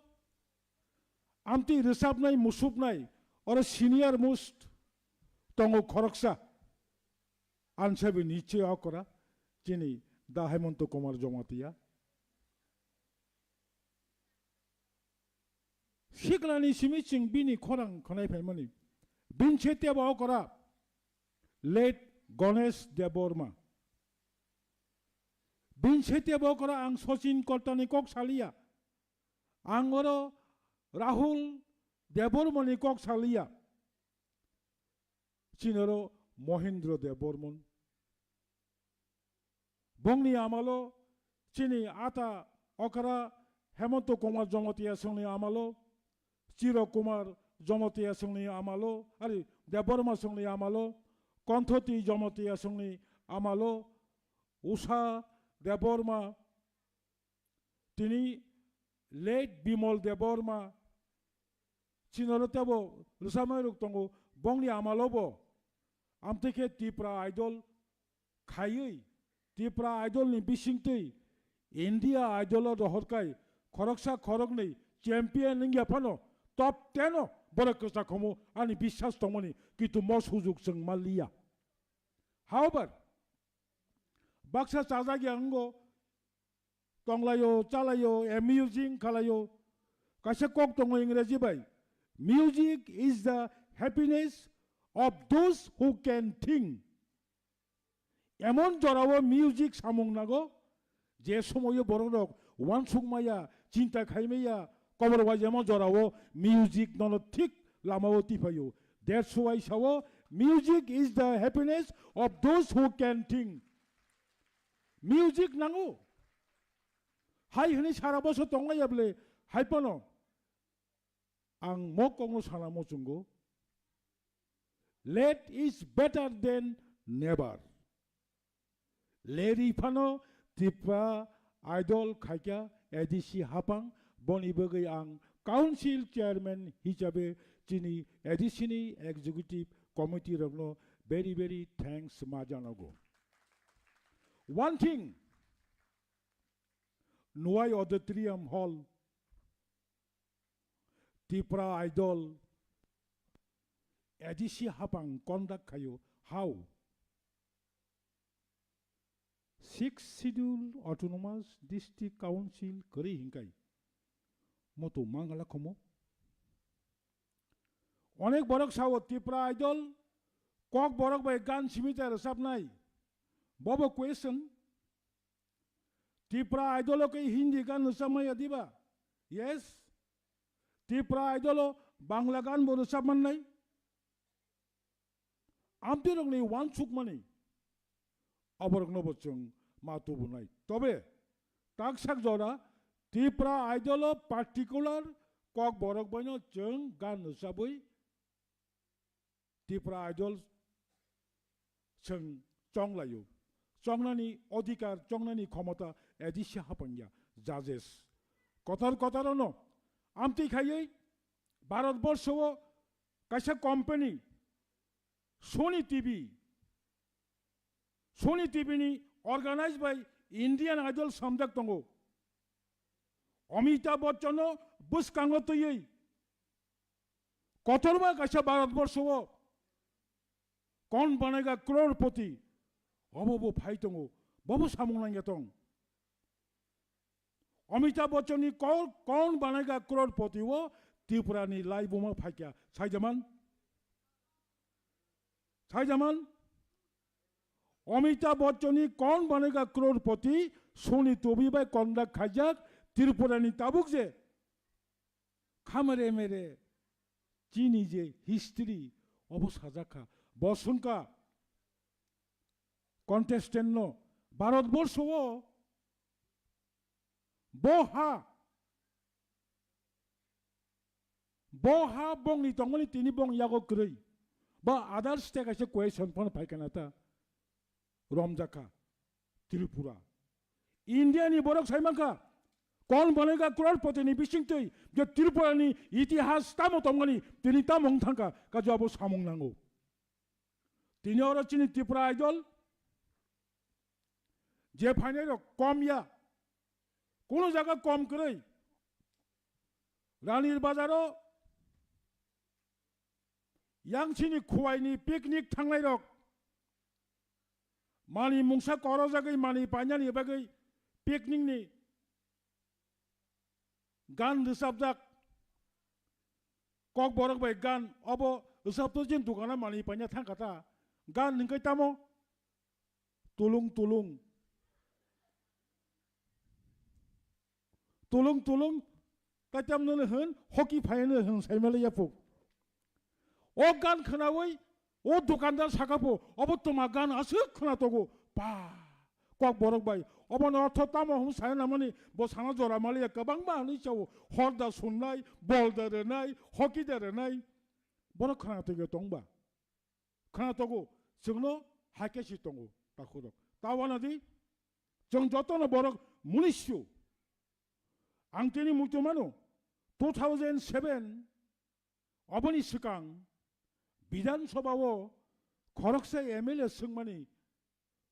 amtwi rwchapnai, musupnai, oro senior most tongo khoroksa. Ansabi niche okora, chini da Hemanta Kumar Jamatia. Siklani simi chwng bini khorang khwnai phaimani. Bini se tebo okora, late Ganesh Debbarma. Bini se tebo okora ang Sachin Koltani kok saliya. Ang oro Rahul Debbarmani kok saliya. Chini oro Mohindra Debbarman. Bongni amalo chini ata okra Hemanta Kumar Jamatia songni amalo, Chiro Kumar Jamatia songni amalo, ari Debbarma songni amalo, Konthoti Jamatia songni amalo, Usha Debbarma, tini late Bimal Debbarma, chinoro tebo rwchapnai rok tongo, bongni amalo bo amtwi khe Tipra Idol khaiwi, Tipra Idol ni bisingtwi India Idol o rohor kai khoroksa khoroknwi champion wngya phano top ten o borok kwchak khomo ani biswas tongmani, kintu mo sujuk chwng manliya. However, baksa chajak ya wngo, tonglaio, chalaio, amusing khalaio. Kaisa kok tongo Ingreji bai, "Music is the happiness of those who can think." Emon jorao music samung nago, je somoio borok rok uansuk maya, chinta khai maya, Kobor waijamo jorao music nono thik lamao tiphaio. That's why sao, music is the happiness of those who can think. Music nango. Hai hwnwi sara bosor tonglaiya bwle, hai phano ang mo kokno sana muchungo. Late is better than never. Leri phano Tipra Idol khaikha A D C hapang, boni bagwi ang council chairman hisabe chini A D C ni executive committee rokno very, very thanks ma janago. One thing, Nwai Auditorium Hall, Tipra Idol, A D C hapang conduct khaio. How? Sixth Schedule Autonomous District Council kwrwi hinkai moto mangala khomo. Onek borok sao Tipra Idol, kok borok bai gan simi ta rwchapnai. Bobo question. Tipra Idol o khe Hindi gan rwchapmaya diba? Yes. Tipra Idol o Bangla gan bo rwchap mannai. Amtwi rokni wansukmani aborokno bo chwng ma tubunai. Tobe taksak jora Tipra Idol o particular kok borok baino chwng gan rwchabwi Tipra Idol chwng chonglaio. Chongnani odhikar, chongnani khomota A D C hapangya, judges. Kotor kotor ono amtwi khaiwi Bharat borsho o kaisa company Sony T V, Sony T V ni organized by Indian Idol samjak tongo. Amitabh Bachchan no bwskango twiwi kotorma kaisa Bharat borsho o kon banega crorepati obo bo phai tongo, bobo samung nangya tong. Amitabh Bachchan ni kor-, kon banega crorepati o Tripura ni laibuma phaikya. Saijaman? Saijaman? Amitabh Bachchan ni kon banega crorepati Sony T V bai conduct khaijak Tripura ni tabuk je khamere mere chini je history obo sajak kha. Bo sungka contestant no Bharat borsho o Bo ha, bo ha bongni tongmani tini bong yago kwrwi. Ba others te kaisa question phano phaikha na ta romjakha Tripura. India ni borok sai mankha, kon banega crorepati ni bisingtwi je Tripura ni itihas tamo tongmani tini tamo wng thangkha, kajo abo samung nango. Tini oro chini Tripura Idol je phainai rok kom ya, kuno jaga kom kwrwi. Ranir Bazar o yang chini khuwai ni picnic thangnai rok mani mungsa koro jagwi mani painani bagwi picnic ni gan rwchapjak, kokborok bai gan, obo rwchapto jin dukana manwi paina thangkha ta, gan hwnkhe tamo tulung tulung, tulung tulung, kaitam nono hwn hoki phaino hwn saimale yapuk. O gan khwnawi o dukandar saka pho, obo twma gan aswk khwna togo. Pa, kokborok bai, obono ortho tamo hwn saya namani, bo sana jora maliya kwbangma hwnwi chao, hor da sunnai, bol da rwnai, hoki da rwnai. Bono khwna togo tongba. Khwna togo, chwngno hai khe si tongo, takhurok. Ta wanadi, chwng jotono borok munisyo. Ang tini muitu mano, two thousand seven, Oboni swkang Bidhan Sabha o khoroksa M L A swngmani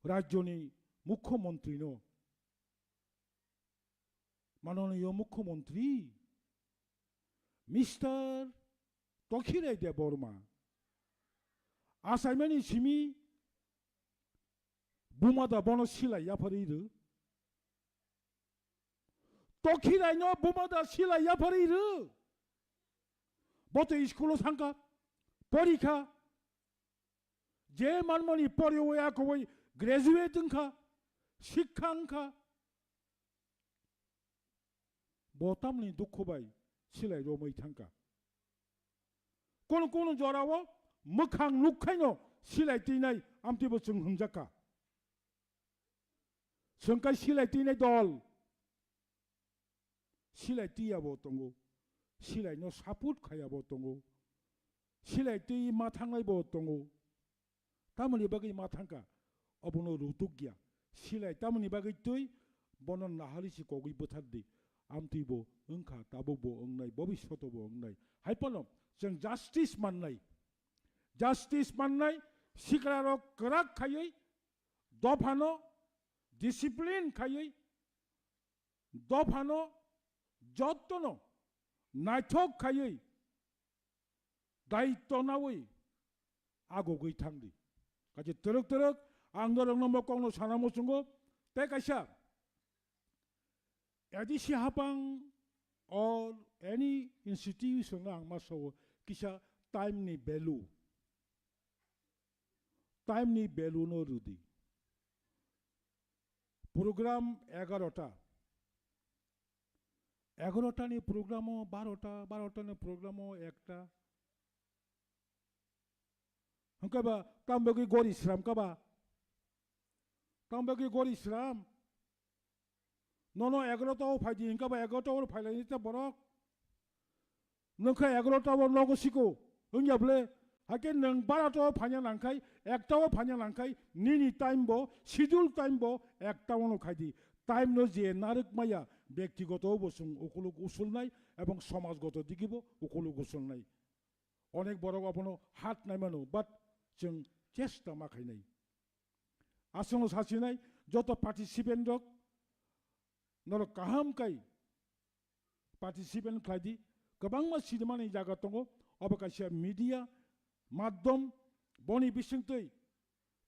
rajyoni Mukhyamantri no, Mananiyo Mukhyamantri Mister Tokhirai Debbarma achaimani simi buma da bono silai yapharwi rw. Tokhirai no buma da silai yapharwi rw. Bo to school o thangkha, porikha. Je manmani poriwi akhoi graduate wngkha, sikha wngkha. Bo tamni dukhu bai silai romwi thangkha. Kono kono jorao mwkhang nukhaino silai twinai amtwibo chwng hwnjakha. Chwng kai silai twinai dol. Silai twiyabo tongo. Silaino support khaiyabo tongo. Silai twi ma thangnaibo tongo. Tamoni bagwi ma thangkha, obono rutuk ya. Silai tamoni bagwi twi bono nahali si kogwi bwthar di. Amtwi bo wngkha, tabuk bo wngnai, bobishoto bo wngnai. Hai phano chwng justice mannai. Justice mannai, sikla rok kwrak khaiwi dophano discipline khaiwi dophano jottono naithok khaiwi daitto nawi agogwi thangdi. Kaisa twrwk twrwk ang norokno mo kokno sana muchungo, tei kaisa A D C hapang or any institution ang ma sao kisa time ni value. Time ni value no rwdi. Program egarota. Egarota ni program o barota, barota ni program o ekta. Hwnkhe ba, tamo bagwi gori sram kha ba? Tamo bagwi gori sram? Nono egarota o phaidi hwnkhe ba, egarota o phailai ni ta borok. Nwng khe egarota o nogo siko, wngya bwle? Hakhe nwng barota o phaina nangkhai, ekta o phaina nangkhai, nini time bo, schedule time bo, ekta o no khaidi. Time no je narwk maya, bektigoto bo chwng ukuluk usulnai, ebong somajgoto digi bo ukuluk usulnai. Onek borok abono hat naimano, but chwng chesta ma khainai. Aswkno sachinai, joto participant rok, norok kaham kai participant khlai di. Kwbangma sinimani jaga tongo, obo kaisa media madhyam, boni bisingtwi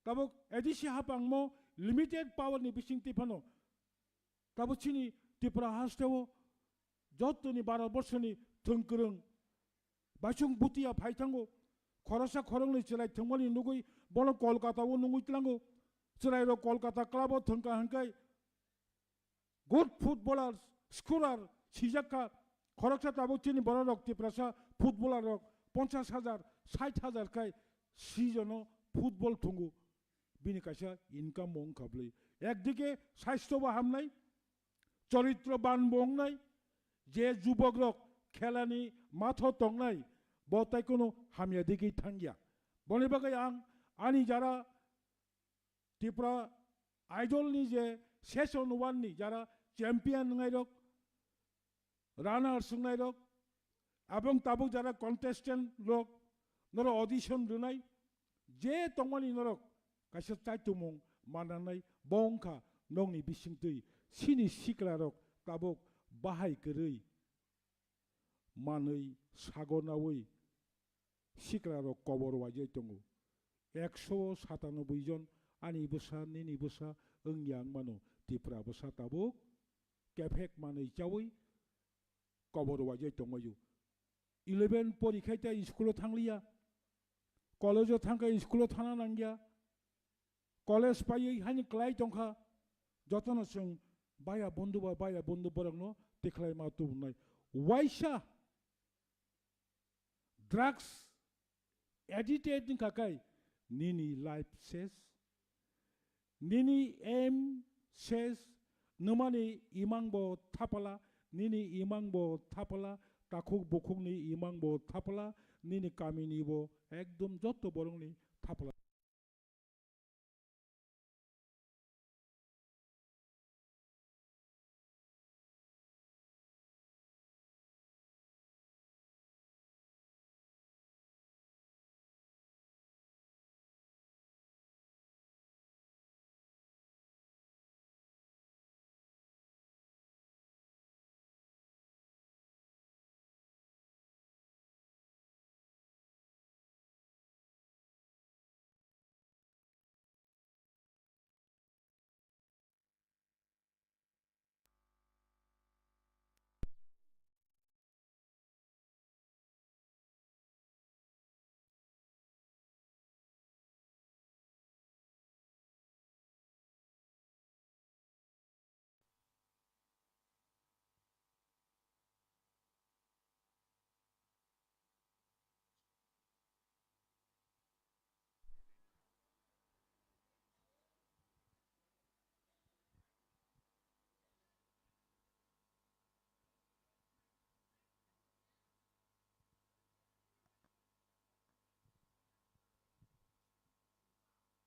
tabuk A D C hapangmo limited power ni bisingtwi phano tabuk chini Tripura hasteo jotoni Bharat borshoni thwngkwrwng baisong butiya phai thango. Khoroksa khoroknwi chwrai thwngmani nugwi bono Kolkata o nungwi tlango. Chwrairok Kolkata club o thwngkha hwnkhe good footballer, scorer sijak kha. Khoroksa tabuk chini bororok Tiprasa footballer rok ponchash hajar, sait hajar khai season o football thwngo. Bini kaisa income bo wngkha bwlwi. Ekdike saisto bo hamnai, choritroban bo wngnai, je jubok rok khelani matho tongnai, bo tai kono hamya digwi thangya. Boni bagwi ang ani jara Tripura Idol ni je session one ni jara champion wngnai rok, runners wngnai rok, abong tabuk jara contestant rok, norok audition rwnai, je tongmani norok kaisa chaitumung mananai bo wngkha nokni bisingtwi sini sikla rok tabuk bahai kwrwi manwi sago nawi sikla rok kobor waijai tongo. Ekso satanoboi jon ani bwsa, nini bwsa wngya wngmano, Tripura bwsa tabuk kephek manwi chawi kobor waijai tongmaio. Eleven porikhai ta school o thangliya, college o thangkha school o thana nangya, college paiwi haini klai tongkha, jotono chwng baya bondhu ba baya bondhu borokno tikhlai ma tubunai. Waisa drugs addicted wngkha kai nini life ses, nini aim ses, nwmani imang bo thapala, nini imang bo thapala, takhuk bukhukni imang bo thapala, nini kamini bo ekdom jotto borokni thapala.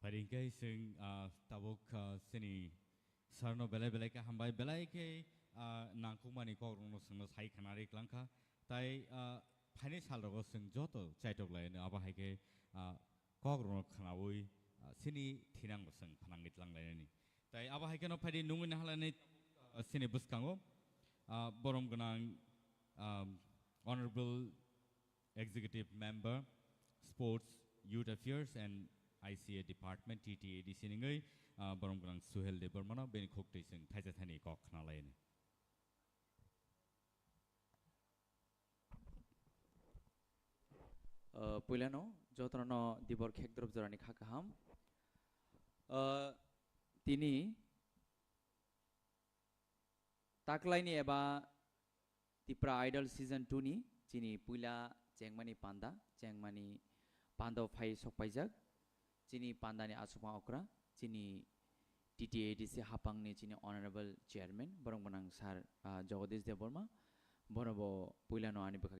Phaidi hwnkhe chwng, ah, tabuk, ah, chini sir no belai belai khe hambai, belai khe, ah, nangkukmani kokrokno chwngno sai khna ri klang kha. Tai, ah, phaini sal rogo chwng joto chaitok lai abo hai khe, ah, kokrokno khnaui, ah, chini thinang bo chwng phnangwi tlang lainani. Tai abo hai kheno phaidi nungwi nahalani, ah, chini bwskango, ah, borom gwnang, ah, Honorable Executive Member, Sports, Youth Affairs and I C A Department, T T A D C ningwi, ah, borom gwnang Suhel Debbarmano bini khuk twi chwng thaisa thani kok khna laini. Uh, puilano jotono dibor khekdrop jorani kha kaham. Uh, tini taklaini eba Tipra Idol Season two ni chini puila chengmani panda, chengmani panda phai sokpaijak. Chini pandani asukma okra, chini T T A D C hapangni chini Honorable Chairman, borok gwnang Sir, ah, Jagadish Debbarma, borok bo puilano ani bwkha